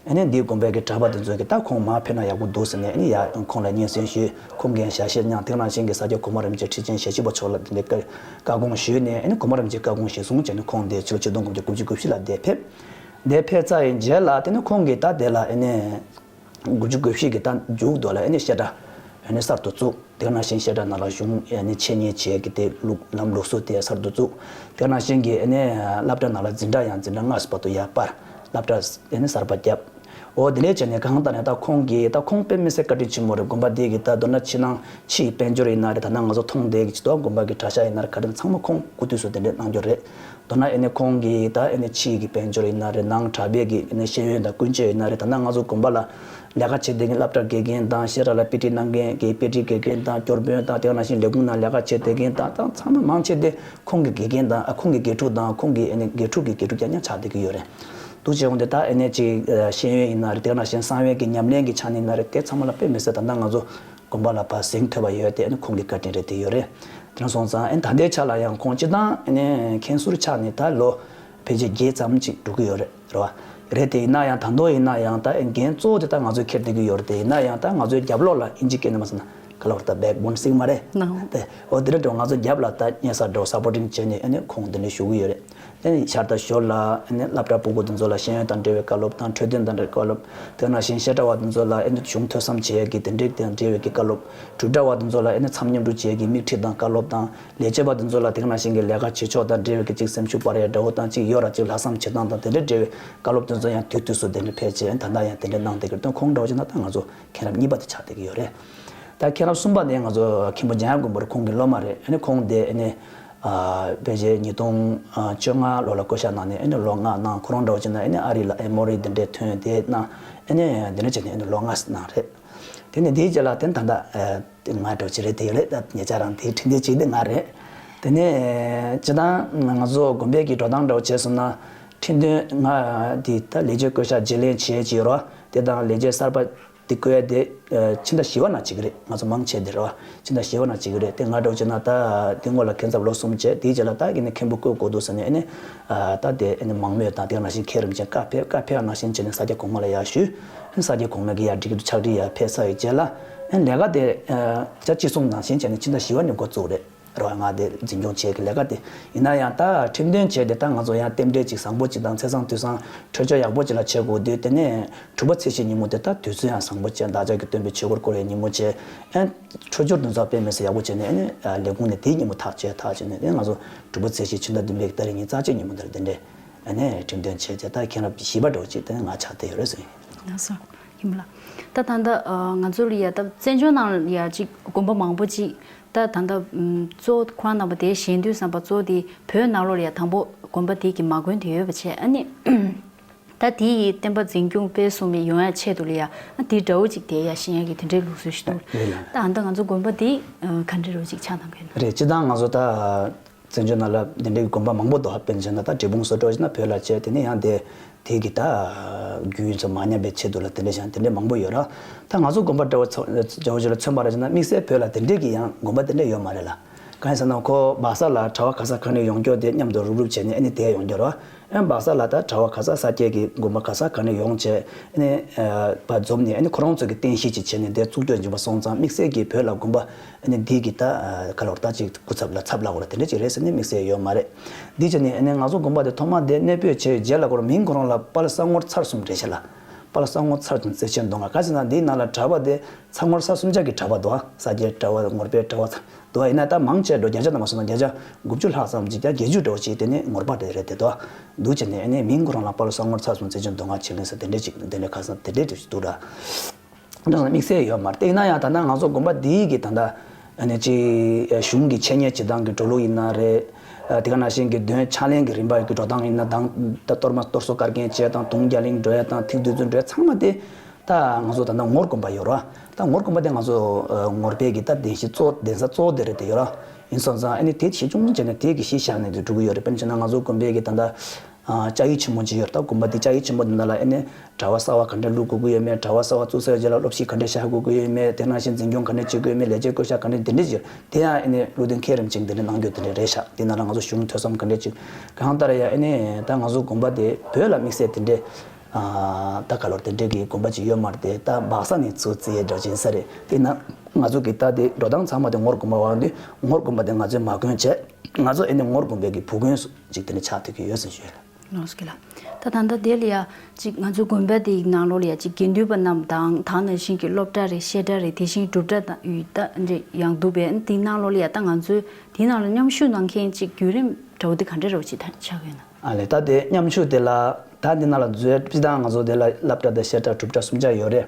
ཨ་ནི་འདིའི་དགོན་པའི་གི་གྲྭ་པ་དེ་ཚོས་གི་ད་ཁོང་མར་ཕེབས་ན་ཡག་པོ་འདུག་ཟེར་ནས་ཨ་ནི་ཡ་ཁོང་ལ་སྙན་སེང་ཞུས། ཁོང་གིས་ཞལ་བཞེས་གནང་། དེ་ནང་བཞིན་གི་ས་སྐྱ་གོང་མ་རིན་པོ་ཆེ་ཁྲི་ཆེན་ཞལ་བཞི་པ་མཆོག་ལ་དེ་འདྲའི་བཀའ་བཀའ་དགོངས་ཞུས་ནས་ཨ་ནི་གོང་མ་རིན་པོ་ཆེ་བཀའ་དགོངས་གཞིར་བཟུང་བྱས་ནས་ཁོང་དེ་ཕྱི་ལོ་ཆིག་སྟོང་དགུ་བརྒྱ་དགུ་བཅུ་གོ་བཞི་ལ་དེ་ཕེབས། དེ་ཕེབས་ཚར་བའི་རྗེས་ལ་དེ་ནི་ཁོང་གིས་ད་དེ་ལ་ཨ་ནི་དགུ་བཅུ་གོ་བཞི་གི་ད་མཇུག་དུ་ལ་ཨ་ནི་བཤད་གྲྭ་ ཨ་ནི་གསར་དུ་བཙུགས། དེ་ག་ནང་བཞིན་བཤད་གྲྭ་ནང་ལ་གཞུང་ཨ་ནི་འཆད་ཉན་བྱེད་ཀྱི་དེ་ལུགས་ལམ་ལུགས་སྲོལ་དེ་གསར་དུ་བཙུགས། དེ་ག་ནང་བཞིན་གྱི་ཨ་ནི་སློབ་གྲྭ་ནང་ལ་འཛིན་གྲྭ་ཡང་འཛིན་གྲྭ་ལྔ་སུ་བར་དུ་ཡར་སྤར། སློབ་གྲྭ་ཨ་ནི་གསར་པ་བརྒྱབ། འོ་དེ་འདྲས་བྱས་ནས་གང་ལྟར་ནས་ད་ཁོང་གིས་ད་ཁོང་དཔེ་མི་སྲིད་བཀའ་དྲིན་ཆེན་མོ་རེད། དགོན་པ་འདི་གི་ད་མདོར་ན་ཕྱི་ནང་ཕྱི་ཡི་དཔལ་འབྱོར་ཡིན་ན་རེད། ད་ནང་ང་ཚོ་མཐོང་བསྡད་ཀྱི་ཅི་ཐོག་དགོན་པ་གི་གྲྭ་ཤག་ཡིན་ན་རེད། ག་རེ་ཚང་མ་ཁོང་སྐུ་དུས་སུ་དེ་འདྲས་གནང་རྒྱུ་རེད། མདོར་ན་ཨ་ནི་ཁོང་གིས་ད་ཨ་ནི་ཕྱི་ཡི་གི་དཔལ་འབྱོར་ཡིན་ན་རེད། ནང་གྲྭ་པའི་གི་ཨ་ནི་ཤེས་ཡོན་དང་ཀུན་སྤྱོད་ཡིན་ན་རེད། ད་ནང་ང་ཚོ་དགོན་པ་ལ་ལས་ཀ་བྱེད་བསྡད་མཁན་སློབ་གྲྭ་དགེ་རྒན་དང་བཤད་གྲྭ་ལ་པི་ཊི་གནང་མཁན་གྱི་པི་ཊི་དགེ་རྒན་དང་སྐྱོར་དཔོན་དང་དེ་ག་ནང་བཞིན་ལས་ཁུངས་ནང་ལས་ཀ་བྱེད་བསྡད་མཁན་དང་ད་ཚང་མ་མང་ཆེ་དེ་ཁོང་གི་དགེ་རྒན་དང་ཨ་ཁོང་གི་དགེ་ཕྲུག་དང་ཁོང་གི་ཨ་ནི་དགེ་ཕྲུག་གི་དགེ་ཕྲུག་རྐྱང་རྐྱང་ཆགས་བསྡད་ཀྱི་ཡོད་རེད། འདུག་བྱས་འོང་དེ་ད་ཨ་ནི་ཅིག་ཤེས་ཡོན་ཡིན་ན་རེད། དེ་ག་ནང་བཞིན་གསང་བའི་གི་ཉམས་ལེན་གྱི་ཆ་ནས་ཡིན་ན་རེད། དེ་ཚང་མ་ལ་དཔེ་མི་སྲིད་ད་ལྟ་ང་ཚོ་དགོན་པ་ལ་ཕར་གཟེངས་ཐོན་པ་ཡོད་དེ་ཨ་ནི་ཁོང་གི་བཀའ་དྲིན་རེད། དེ་ཡོད་རེད། དེ་ནས་སོང་ཙང་ཨ་ནི་ད་ལྟའི་ཆ་ལ་ཡང་ཁོང་སྤྱི་བཏང་ཨ་ནི་མཁན་ཟུར་ཆགས་ནས་ད་ལོ་ཕལ་ཆེར་བརྒྱད་ཙམ་ཅིག་འགྲོ་གི་ཡོད་རེད། རེད་བ། རེད་དེ་ཡིན་ན་ཡང་ད་དུང་ཡིན་ན་ཡང་ད་ཨ་ནི་འགན་གཙོ་བོ་དེ་ད་ང་ཚོས་འཁྱེར་བསྡད་ཀྱི་ཡོད་རེད། དེ་ཡིན་ན་ཡང་ད་ང་ཚོའི་རྒྱབ་ལོགས་ལ་ཨིན་ཇི་སྐད་ནས་མ་ཟེར་ན་ག་ལ་བར་ད་བེག་བོན་ཟེར་གི་མ་རེད། ནའོ། དེ་འོ་དེ་འདྲ་འགྲོ་ང་ཚོ་རྒྱབ་ལ་ད་གཉེར་ས་འགྲོ་སཔོར་ཊིང་བྱས་ནས་ཨ་ནི་ཁོང་དེ་འདྲ་ཞུ་གི་ཡོད་རེད། དེ་ནས་ཤར་དང་ཞོར་ལ་ཨ་ནི་སློབ་གྲྭ་ཕྲུ་གུ་དེ་ཚོ་ལ་ཤེས་ཡོན་དང་འབྲེལ་བའི་བཀའ་སློབ་དང་འཕྲོད་བསྟེན་དང་འབྲེལ་བའི་བཀའ་སློབ། དེ་ནང་བཞིན་བཤད་གྲྭ་བ་དེ་ཚོ་ལ་ཨ་ནི་གཞུང་ཐོས་བསམ་བྱེད་ཡས་ཀྱི་དེ་འདྲའི་དང་འབྲེལ་བའི་གི་བཀའ་སློབ། འབྲུག་གྲྭ་བ་དེ་ཚོ་ལ་ཨ་ནི་མཚམས་སྙོམས་སྒྲིག་བྱེད་ཡས་ཀྱི་དམིགས་ཁྲིད་དང་བཀའ་སློབ་དང་། ལས་བྱེད་པ་དེ་ཚོ་ལ་དེ་ག་ནང་བཞིན་གྱི་ལས་ཀ་བྱེད་ཕྱོགས་དང་འབྲེལ་བའི་གི་ཅིག་སེམས་ཤུགས་སྤར་ཡས་འདྲ་བོ་དང་། ཅིག་ཡོ་ར་ཅིག་ལྷག་བསམ་བྱེད་སྟངས་དང་དེ་འདྲའི་འབྲེལ་བའི་བཀའ་སློབ་དེ་ཚོ་ཡང་དུས་དུས་སུ་དེ་འདྲ་ཕེབས་བྱས་ད་ལྟ་ཡང་དེ་འདྲ་གནང་བསྡད་ཀྱི་རེད། ཁོང་འདྲ་བོ་བྱས་ན་ད་ང་ཚོ་མཁན་རབས་གཉིས་པ་དེ་ཆགས་བསྡད་ཀྱི་ཡོད་རེད། ད་མཁན་རབས་གསུམ་པ་དེ་ང་ཚོ་མཁན་པོ་འཇམ་དབྱངས་མགོན་པོ་རེད། ཁོང་གི་སློབ་མ་རེད། ཨ་ནི་ཁོང་དེ་ཨ་ནི་ཨ་ཕལ་ཆེར་ཉིས་སྟོང་བཅོ་ལྔ་ལོ་ལ་བསྐོ་བཞག་གནང་ནས་ཨ་ནི་ལོ་ལྔ་གནང་། ཁོ་རང་འདྲ་བོ་བྱས་ན་ཨ་ནི་ཨ་རི་ལ་ཨེ་མོ་རི་དེ་འདྲས་ཐོན་དེ་གནང་། ཨ་ནི་དེ་འདྲ་བྱས་ནས་ཨ་ནི་ལོ་ལྔ་གནང་རེད། དེ་ནས་དེའི་རྗེས་ལ་དེ་ད་ལྟ་ཨ་དེ་ང་འདྲ་བོ་ཅིག་རེད། དེ་ཡོད་རེད། ད་ཉེ་ཆར་རང་དེའི་ཁྲིམས་དོན་ཅིག་དེ་ང་རེད། དེ་ནས་སྤྱིར་བཏང་ང་ཚོ་དགོན་པའི་གི་འགྲོ་སྟངས་འདྲ་བོ་བྱས་སོང་ན་ཁྲིམས་དོན་ང་དེ་ད་ལས་བྱེད་བསྐོ་བཞག་བརྗེ་ལེན་བྱས་ཀྱི་ཡོད་རེད། དེ་དང་ལས་བྱེད་གསར་པ་དེ་བསྐོ་ཡ་དེ་ཨ་ཕྱི་ཟླ་བཞི་པ་ནང་བྱེད་ཀྱི་རེད། ང་ཚོ་མང་ཆེ་དེ་རེད་བ། ཕྱི་ཟླ་བཞི་པ་ནང་བྱེད་ཀྱི་རེད། དེ་ང་འདྲ་བོ་བྱས་ན་ད་དེ་སྔོན་ལ་མཁན་ཚབ་ལོ་གསུམ་བྱས། དེའི་རྗེས་ལ་ད་ཨ་ནི་མཁན་པོ་བསྐོ་དགོས་འདུག་ཟེར་ནས་ཨ་ནི་ཨ་ད་དེ་ཨ་ནི་མང་མོས་དང་དེ་ནང་བཞིན་མཁན་རིན་ཆེན་བཀའ་ཕེབས། བཀའ་ཕེབས་ནང་བཞིན་བྱས་ནས་ས་སྐྱ་གོང་མ་ལ་ཡར་ཞུས། ཨ་ནི་ས་སྐྱ་གོང་མ་གིས་ཡར་འགྲིག་གི་འདུག་ཕྱག་བྲིས་ཡར་ཕེབས་ཚར་བའི་རྗེས་ལ་ཨ་ནི་ལས་ཀ་དེ་ཨ་ཆ་གཅིག་གསུངས་ནང་བཞིན་བྱས་ནས་ཕྱི་ཟླ་བཞི་པ་ནས་འགོ་བཙུགས་རེད། རེད་བ། ང་དེ་འཛིན་སྐྱོང་བྱེད་ཀྱི་ལས་ཀ་དེ་ཡིན་ན་ཡང་ད་ཁྲིམས་དོན་བྱས་ཏེ་ད་ང་ཚོ་ཡང་རྟེན་འབྲེལ་ཅིག་བཟང་པོ་ཅིག་དང་ཚེས་བཟང་དུས་བཟང་འཕྲོད་སྦྱོར་ཡག་པོ་ཅིག་ལ་བྱེད་དགོས་དུས། དེ་ནས་དྲུག་པ་ཚེས་བཞི་ཉིན་མོ་དེ་ད་དུས་ཚོད་ཡང་བཟང་པོ་བྱས། བདག་ཅག་གི་སྟོན་པའི་ཆོས་འཁོར་བསྐོར་བའི་ཉིན་མོ་བྱས། ཨ་འཕྲོད་སྦྱོར་དེ་ཚོ་དཔེ་མི་སྲིད་ཡག་པོ་བྱས་ནས་ཨ་ནི་ལས་ཁུངས་ནས་དེའི་ཉིན་མོ་ཐག་བཅད། ཐག་བཅད་ནས་ཨ་ནི་ང་ཚོ་དྲུག་པ་ཚེས་བཞི་ཕྱི་ཟླ་བདུན་པའི་ཏ་རིག་ཉི་ཤུ་རྩ་གཅིག་ཉིན་མོ་དེར་དེ་འདྲས་ཨ་ནི་ཁྲིམས་དོན་བྱས་བྱས། ད་མཁན་རབས་བཞི་པ་འདྲ་བོ་ཅིག་དེ་ང་ཆགས་བསྡད་ཡོད་རེད་ཟེར། ལགས་སོ། ཡིན་པ་ལགས། ད་ད་ལྟ་ཨ་ང་ཚོ་ལ་ཡ་ད་བཙན་བྱོལ་ནང་ལ་ཡ་ཅིག་དགོན་པ་མང་པོ་ཅིག་ད་ད་ལྟ་ཨམ་གཙོ་བོ་ཁོ་རང་རྣམ་པ་དེ་ཞལ་འདོན་བསམ་པ་གཙོ་བོ་དེ་བོད་ནང་ལོགས་ལ་ཡ་དང་པོ་དགོན་པ་དེ་གི་མ་དགོན་དེ་ཡོད་པ་བྱས། ཨ་ནི་ད་དེ་ཡི་བསྟན་པ་འཛིན་སྐྱོང་སྤེལ་གསུམ་ཡོང་ཡ་ཆེད་དུ་ལ་ཡ་ཨ་དེ་འདྲ་བོ་ཅིག་དེ་ཡ་ཤེས་ཡ་གི་དེ་འདྲའི་ལུགས་སྲོལ་ཞིག་འདུག་རེད་ལགས། ད་ཨ་ད་ང་ཚོ་དགོན་པ་དེ་ཨ་ག་འདྲ་རོ་ཅིག་ཆགས་དང་གོ་ན། རེད། སྤྱིར་བཏང་ང་ཚོ་ད་བཙན་བྱོལ་ནང་ལ་དེ་འདྲའི་དགོན་པ་མང་པོ་འདུག་དཔེར་ན་བྱས་ན་ད་འབྲས་སྤུངས་སུ་འགྲོ་བྱས་ན་བོད་ལ་བྱས། དེ་ནས་ཡང་དེ་དེ་གི་ད་རྒྱུན་ཚོ་མ་ཉམས་པའི་ཆེད་དུ་ལ་དེ་འདྲ་བྱས་དེ་འདྲ་མང་པོ་ཡོད་ར། ད་ང་ཚོ་དགོན་པ་འདྲ་བོ་ཚོ་འདྲ་བོ་ཅིག་ལ་མཚོན་པ་ར་བྱས་ན་དམིགས་བསལ་བོད་ལ་དེ་འདྲའི་གི་ཡང་དགོན་པ་དེ་འདྲ་ཡོད་མ་རེད་ལ། གང་ཡིན་ཟེར་ན་ཁོ་སྦག་ས་ལ་གྲྭ་པ་ག་ས་ག་ནས་ཡོང་རྒྱུ་དེ་མཉམ་དུ་རུབ་རུབ་བྱས་ནས་ཨ་ནི་དེ་ཡོང་རྒྱུ་ར། ཨ་ནི་སྦག་ས་ལ་ད་གྲྭ་པ་ག་ས་ས་སྐྱའི་གི་དགོན་པ་ག་ས་ག་ནས་ཡོང་བྱས་ཨ་ནི་ཨ་བ་འཛོམས་ནས་ཨ་ནི་ཁོ་རང་ཚོ་གི་རྟེན་གཞི་ཅིག་བྱས་ནས་དེ་བཙུགས་རྒྱུ་ཡིན་པ་སོང་ཙང་དམིགས་བསལ་གྱི་བོད་ལ་དགོན་པ་ཨ་ནི་འདི་གི་ད་ཨ་ག་ལ་བར་ད་ཅིག་སྐུ་ཚབ་ལ་ཚབ་ལ་བར་དེ་འདྲ་ཅིག་རེད་ཟེར་ནས་དམིགས་བསལ་ཡོད་མ་རེད། འདི་བྱས་ནས་ཨ་ནི་ང་ཚོ་དགོན་པ་དེ་ཐོག་མ་དེ་གནས་སྤོས་བྱས་རྗེས་ལ་ཁོ་རང་མིང་ཁོ་རང་ལ་དཔལ་ས་ངོར་ཚར་གསུམ་རེད་ཤག་ལ། དཔལ་ས་ངོར་ཚར་གསུམ་རྩེ་ཆེན་མདོ་སྔགས། ག་ཟེར་ན་འདིའི་ནང་ལ་གྲྭ་པ་དེ་ས་ངོར་ས་གསུམ་ཆ་གི་གྲྭ་པ་འདུག་ས་སྐྱའི་གྲྭ་པ་ངོར་པའི་གྲྭ་པ་འདུག་ཡིན་ན་ད་མང་ཆེ་འགྲོ་བརྒྱ་ཆ་དང་མ་སོང་ན་བརྒྱ་ཆ་དགུ་བཅུ་ལྷག་ཙམ་ཅིག་ཀྱང་བརྒྱད་ཅུ་འགྲོ་ཅིག་དེ་ནི་ངོར་པ་དེ་རེད་དེ་འདུག་འདུག་བྱས་ནས་ཨ་ནི་མིང་ཁོ་རང་ལ་དཔལ་ས་ངོར་ཚར་གསུམ་རྩེ་ཆེན་མདོ་སྔགས་ཆོས་གླིང་ཟེར་དེ་འདྲས་ཅིག་དེ་འདྲས་ག་ས་དེ་འདྲས་དེ་འདུག་ར། འདི་ལ་དམིགས་བསལ་ཡོད་མ་རེད། དེ་ཡིན་ན་ཡང་ད་ལྟ་ང་ཚོ་དགོན་པ་འདིའི་གི་ད་ལྟ་ཨ་ནི་ཅིག་གཞུང་གི་འཆད་ཉན་བྱེད་སྟངས་ཀྱི་འགྲོ་ལུགས་ཡིན་ན་རེད། ཨ་དེ་ག་ནང་བཞིན་གྱི་འདོན་ཕྱག་ལེན་གྱི་རིམ་པ་གི་འགྲོ་སྟངས་ཡིན་ན་དང་ད་གཏོར་མ་གཏོར་བཟོ་བཀའ་བརྒྱད་བྱས་དང་དུང་རྒྱ་གླིང་འགྲོ་ཡ་དང་ཐིག་བདུད་རྩི་འགྲོ་ཡ་ཚང་མ་དེ་ད་ང་ཚོ་ད་ལྟ་ངོར་དགོན་པ་ཡོད་ར། ད་ངོར་དགོན་པ་དེ་ང་ཚོ་ཨ་ངོར་པའི་གི་ད་གདན་གཞི་གཙོ་གདན་ས་གཙོ་བོ་དེ་རེད་དེ་ཡོད་ར། ཡིན་སོང་ཙང་ཨ་ནི་དེ་གཞི་ཆུང་ཆུང་བྱས་ནས་དེ་གི་གཞི་བཞག་ནས་དེ་འགྲོ་གི་ཡོད་རེད། དཔེར་ན་བྱས་ན་ང་ཚོ་དགོན་པའི་གི་ད་ལྟ་ཨ་བཅའ་ཡིག་ཆེན་མོ་ཅིག་ཡོད་རེད། ད་དགོན་པ་འདི་བཅའ་ཡིག་ཆེན་མོ་འདི་ནང་ལ་ཨ་ནི་གྲྭ་པ་གསར་པ་ག་འདྲ་བླུག་དགོས་ཀྱི་ཡོད་མེད། གྲྭ་པ་གསར་པ་བཙུགས་ཚར་རྗེས་ལ་སློབ་ཁྲིད་ག་འདྲ་བྱ་དགོས་ཀྱི་ཡོད་མེད། དེ་ནང་བཞིན་འཛིན་སྐྱོང་ག་འདྲ་བྱེད་དགོས་ཡོད་མེད། ལས་བྱེད་བསྐོ་བཞག་ག་འདྲ་དེ་འདྲ་ཅིག་ཡོད་རེད། དེ་ཡང་ཨ་ནི་བློ་ལྡན་མཁན་རིན་ཆེན་དེ་འདྲ་གནང་རྒྱུ་དེ་འདྲ་རེད་ཤག་དེ་ནང་ལ་ང་ཚོ་གཞུང་ཐོས་བསམ་ག་འདྲ་ཅིག་གང་ལྟར་ཡང་ཨ་ནི་ད་ང་ཚོ་དགོན་པ་དེ་བོད་ལ་དམིགས་བསལ་དེ་འདྲའི་ཨ་ད་ག་ལོར་དེ་འདྲའི་གི་དགོན་པ་ཅིག་ཡོད་མ་རེད་དེ། ད་སྦག་ས་ནས་ཚུར་བརྩི་ཡས་འདྲ་ཅིག་ཡིན་ས་རེད། དེ་ན་ང་ཚོ་གི་ད་དེ་འགྲོ་སྟངས་ཚང་མ་དེ་ངོར་དགོན་པ་བར་འདི་ངོར་དགོན་པ་དེ་ང་ཚོས་མ་གོན་བྱས། ང་ཚོ་ཨ་ནི་ངོར་དགོན་པའི་གི་བུ་རྒན་ཅིག་དེ་འདྲ་ཆགས་ཐུབ་ཀྱི་ཡོད་ཟེར་ཞུ་ཡ་རེད། ལགས་སོ། ལགས་སོ། ད་ད་ལྟ་དེ་ལ་ཡ་ཅིག་ང་ཚོ་དགོན་པ་དེའི་ནང་ལོགས་ལ་ཡ་ཅིག་དགེ་འདུན་པ་རྣམས་དང་དེ་ནང་བཞིན་གྱི་སློབ་གྲྭ་རེད། བཤད་གྲྭ་རེད། དེ་བཞིན་སྒྲུབ་གྲྭ་དང་ཡུལ་ད་འདྲ་ཡང་འདུག་པས། དེའི་ནང་ལོགས་ལ་ཡ་ད་ང་ཚོའི་དེའི་ནང་ལ་མཉམ་ཞུགས་གནང་མཁན་ཅིག་བརྒྱུད་རིམ་འདྲ་བོ་དེ་ག་འདྲ་འདྲ་བོ་ཅིག་ད་ཆགས་ཡོད་ན། ཨ་ལས། ད་དེ་མཉམ་ཞུགས་དེ་ལ་ད་འདི་ནང་ལ་འཛུལ་སྤྱི་བཏང་ང་ཚོ་དེ་ལ་སློབ་གྲྭ་དང་བཤད་གྲྭ་སྒྲུབ་གྲྭ་གསུམ་ཆ་ཡོད་རེད།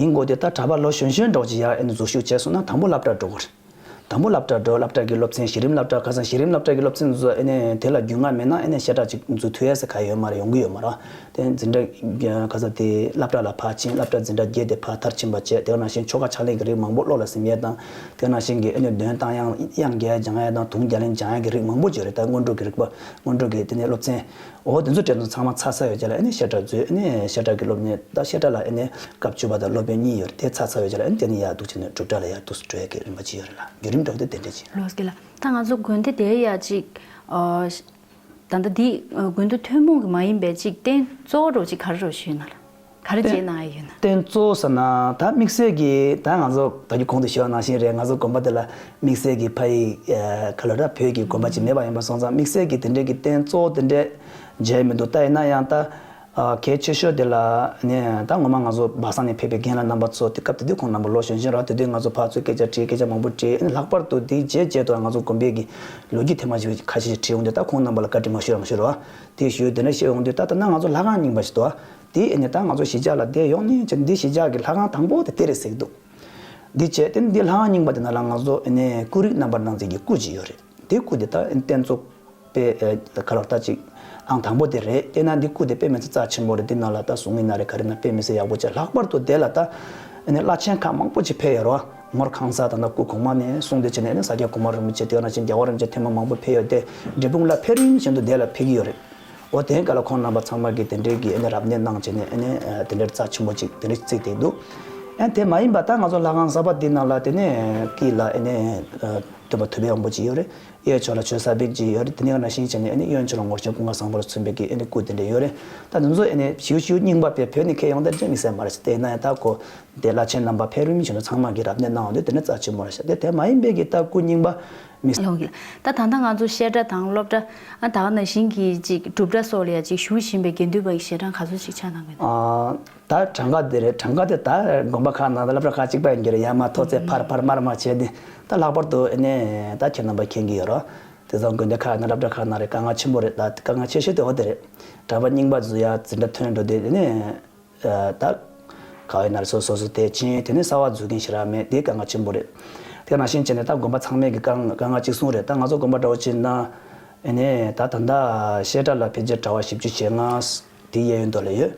ཡིན་དགོས་དེ་ད་གྲྭ་པ་ལོ་གཞོན་གཞོན་འདྲ་བོ་ཅིག་ཡ་ཨེ་ནི་འཛུལ་ཞུགས་བྱས་སོང་ན་དང་པོ་སློབ་གྲྭ་འགྲོ་དགོས་རེད། དང་པོ་སློབ་གྲྭ་འགྲོ། སློབ་གྲྭ་གི་སློབ་ཚན་གཞི་རིམ་སློབ་གྲྭ་ཁ་སང་གཞི་རིམ་སློབ་གྲྭ་གི་སློབ་ཚན་ཚོ་ཨེ་ནས་དེ་ལ་རྒྱུས་མངའ་མེད་ན་ཨེ་ནས་བཤད་གྲྭ་ཅིག་འཛུལ་ཐུབ་ཡས་ཟེར་ག་ཡོད་མ་རེད། ཡོང་གི་ཡོད་མ་རེད། དེ་འཛིན་གྲྭ་ཁ་སང་དེ་སློབ་གྲྭ་ལ་ཕར་ཕྱིན། སློབ་གྲྭ་འཛིན་གྲྭ་བརྒྱད་དེ་ཕར་མཐར་ཕྱིན་པ་བྱས། དེ་ནང་བཞིན་ཆོ་ག་ཕྱག་ལེན་གྱི་རིགས་མང་པོ་བློ་ལ་ཟིན་ཡས་དང་། དེ་ནང་བཞིན་གྱི་ཨེ་ནས་འདོན་སྟངས་དབྱངས་དབྱངས་རྒྱས་སྦྱང་ཡས་དང་དུང་རྒྱ་ལན་སྦྱང་ཡས་ཀྱི་རིགས་མང་པོ་ཅིག་ཡོད་རེད། ད་སྔོན་འགྲོ་གི་རིག་པ། སྔོན་འགྲོ་གི་དེ་ནས་སློབ་ཚན། འོ་དེ་ཚོ་དྲན་ཚོ་ཚང་མ་ཚར་ཚར་ཡོད་ཀྱི་ལ་ཨེ་ནས་བཤད་གྲྭ་འཛུལ། ཨེ་ནས་བཤད་གྲྭ་གི་སློབ་གཉེར་ད་བཤད་གྲྭ་ལ་ཨེ་ནས་སྐབས་བཅུ་པ་དང་སློབ་དཔོན་གཉིས་ཡོད་རེད། དེ་ཚར་ཚར་ཡོད་ཀྱི་ལ་ཨེ་ནས་དེ་ནས་ཡར་འདུག་བྱས་ནས་སྒྲུབ་གྲྭ་ལ་ཡར་འདུག་སེ་འགྲོ་ཡ་གི་རིམ་པ་ཅིག་ཡོད་རེད་ལ། བརྒྱུད་རིམ་འདྲ་བོ་དེ་དེ་འདྲ་ཅིག་ལགས་སོ། ལགས་སོ། ད་ང་ཚོ་དགོན་སྡེ་དེ་ཡ་ཅིག་ཨ་ད་ལྟ་འདི་ཨ་དགོན་སྡེ་ཐུན་མོང་གི་མ་ཡིན་པའི་ཅིག་རྟེན་གཙོ་བོ་འདྲ་བོ་ཅིག་ག་རེ་འདྲ་བོ་ཞུས་ན་ལ། ག་རེ་བྱས་གནང་ཡ་ཡོད་ན། རྟེན་གཙོ་བོ་ཟེར་ན་ད་དམིགས་བསལ་གྱི་ད་ང་ཚོ་ད་རྒྱུ་གོང་དུ་ཞུས་པ་ནང་བཞིན་རེད། ང་ཚོ་དགོན་པ་དེ་ལ་དམིགས་བསལ་གྱི་ཕ་ཡི་ཨ་ག་ལ་ར་བོད་ཀྱི་དགོན་པ་ཅིག་མེད་པ་ཡིན་པ་སོང་ཙང་། དམིགས་བསལ་གྱི་དེ་འདྲའི་གི་རྟེན་གཙོ་བོ་དེ་འདྲས་མཇལ་མི་འདུག་ད་ཡིན་ན་ཡང་ད་ཨ་གལ་ཆེ་ཤོས་དེ་ལ་ནས་ད་ངོ་མ་ང་ཚོ་སྦ་གསང་ནས་ཕེབས་པའི་རྒན་ལགས་རྣམ་པ་ཚོ་དེ་སྐབས་དེ་དུས་ཁོང་རྣམ་པ་ལོ་གཞོན་གཞོན་རེད། དེ་དུས་ང་ཚོ་ཕར་ཚུར་སྐད་ཆ་དྲིས། སྐད་ཆ་མང་པོ་དྲིས། ཨ་ནི་ལྷག་པར་དུ་དེའི་རྗེས་རྗེས་དུ་ང་ཚོ་དགོན་པའི་གི་ལོ་རྒྱུས་ཐེངས་མ་ཞིག་ཁ་ཤས་ཤིག་དྲིས་འོང་དུས། ད་ཁོང་རྣམ་པ་ལ་བཀའ་དྲིན་མ་ཞུ་རང་ཞུ་རོགས། དེ་ཞུས། དེ་འདྲ་བཤད་འོང་དུས་ད་ད་ན་ང་ཚོ་ལྷ་ཁང་རྙིང་པ་ཞིག་འདུག་དེ་ཨེ་ནས་ད་ང་ཚོ་གཞིས་ཆགས་ལ་བསྡད་ཡོང་ནས་ཅི་འདི་གཞིས་ཆགས་ཀྱི་ལྷ་ཁང་དང་པོ་དེ་དེ་རེད་ཟེར་གྱི་འདུག་འདི་བྱས་ཏེ་འདི་ལྷ་ཁང་རྙིང་པ་དེ་ནང་ལ་ང་ཚོ་ཨེ་ནས་ཀུ་རིག་རྣམ་པར་སྣང་མཛད་ཀྱི་སྐུ་ཅིག་ཡོད་རེད། དེ་སྐུ་དེ་ད་རྟེན་གཙོ་དཔེ་ཨེ་ག་ལ་ད་ཅིག་ཨང་དང་པོ་དེ་རེད། དེ་ན་འདི་སྐུ་དེ་དཔེ་མི་སྲིད་རྩ་ཆེན་པོ་རེད། དེ་ནང་ལ་ད་གཟུངས་ཡིན་ན་རེད། ག་རེ་ན་དཔེ་མི་སྲིད་ཡག་པོ་བྱས། ལྷག་པར་དུ་དེ་ལ་ད་ཨེ་ནས་བླ་ཆེན་ཁག་མང་པོ་ཅིག་ཕེབས་ཡོད་རེད། ངོར་ཁང་གསར་དང་ད་སྐུ་གོང་མ་ནས་བཟུང་དེ་བྱས་ནས་ཨེ་ནས་ས་སྐྱ་གོང་མ་རིན་པོ་ཆེ། དེ་ནང་བཞིན་རྒྱལ་བ་རིན་པོ་ཆེ་ཐེངས་མ་མང་པོ་ཕེབས་ཡོད་དེ། འབྲས་སྤུངས་ལ་ཕེབས་རིམ་བཞིན་དུ་དེ་ལ་ཕེབས་ཀྱི་ཡོད་རེད། འོ་དེའི་སྐབས་ལ་ཁོང་རྣམ་པ་ཚང་མ་གིས་དེ་འདྲའི་གི་ཨེ་ནས་རབ་གནས་གནང་བྱས་ནས་ཨེ་ནས་ཨ་དེ་འདྲའི་རྩ་ཆེན་པོ་ཅིག་དེ་འདྲ་བརྩིས་ཏེ་འདུག་ཨ་དེ་མ་ཡིན་པ་ད་ང་ཚོ་ལྷ་ཁང་གསར་པ་འདི་ནང་ལ་དེ་ནས་དཀྱིལ་ལ་ཨེ་ནས་ཨ་སྟོན་པ་ཐུབ་པའི་དབང་པོ་ཅིག་ཡོད་རེད། གཡས་ཕྱོགས་ལ་ཆོས་ས་པཎ་ཅིག་ཡོད་རེད། དེ་ནས་ནང་བཞིན་བྱས་ནས་ཨེ་ནས་གཡོན་ཕྱོགས་ལ་ངོར་ཆེན་ཀུན་དགའ་བཟང་པོ་ལ་མཚོན་པའི་གི་ཨེ་ནས་སྐུ་དེ་འདྲ་ཡོད་རེད། ད་དེ་ཚོ་ཨེ་ནས་ཞིའུ་ཞིའུ་རྙིང་པ་བས་བོད་ནས་ཁྱེར་ཡོང་དེ་འདྲ་དམིགས་བསལ་མ་རེད། དེ་ཡིན་ན་ཡང་ད་ཁོ་དེ་བླ་ཆེན་རྣམ་པ་ཕེབས་རིམ་བཞིན་དུ་ཚང་མ་གིས་རབ་གནས་གནང་བ་དེ་དེ་འདྲ་རྩ་ཆེན་པོ་རེད་ཤག་དེ་དེ་མ་ཡིན་པའི་གི་ད་སྐུ་རྙིང་པ་མི། ཡོང་གི་ལ། ད་ད་ལྟ་ང་ཚོ་བཤད་གྲྭ་དང་སློབ་གྲྭ་ཨ་ད་ག་ནང་བཞིན་གྱི་ཅིག་སྒྲུབ་གྲྭ་སོགས་ལ་ཡང་ཅིག་བཞུགས་བཞིན་པའི་དགེ་འདུན་པ་ཡི་ཞལ་གྲངས་ག་ཚོད་ཅིག་ཆགས་གནང་གི་འདུག་ཨ་ད་གྲངས་ཀ་དེ་རེད། གྲངས་ཀ་དེ་ད་དགོན་པ་ཁག་ནང་དང་སློབ་གྲྭ་ཁག་གཅིག་པ་ཡིན་གྱི་རེད། ཡར་མར་མཐོ་ཚད་འཕར་འཕར་དམའ་རུ་དམའ་རུ་བྱས་ཏེ། ད་ལྷག་པར་དུ་ཨེ་ནས་ད་ཁྱེད་རྣམ་པ་མཁྱེན་གྱི་ཡོད་རེད། དེང་སང་དགོན་སྡེ་ཁག་ནང་སློབ་གྲྭ་ཁག་ནང་རེད། དཀའ་ངལ་ཆེན་པོ་རེད། ད་དཀའ་ངལ་ཆེ་ཤོས་དེ་འོ་དེ་རེད། གྲྭ་པ་རྙིང་པ་ཚོ་ཡར་འཛིན་གྲྭ་ཐོན་འགྲོ་དུས་ཨེ་ནས་ཨ་ད་ག་བའི་ནར་སོ་སོ་སོ་དེ་ཕྱིན། དེ་ནས་གསར་པ་འཛུལ་མཁན་ཞེ་དྲག་མེད། དེ་དཀའ་ངལ་ཆེན་པོ་རེད། དེ་ནང་བཞིན་བྱས་ནས་ད་དགོན་པ་ཚང་མས་ཀྱི་དཀའ་དཀའ་ངལ་གཅིག་མཚུངས་རེད། ད་ང་ཚོ་དགོན་པ་འདྲ་བོ་ཅིག་ན་ཨེ་ནས་ད་ད་ལྟ་བཤད་གྲྭ་ལ་ཕལ་ཆེར་གྲྭ་པ་བཞི་བཅུ་ཞེ་ལྔ་དེ་གཡས་གཡོན་དུ་ལ་ཡོད།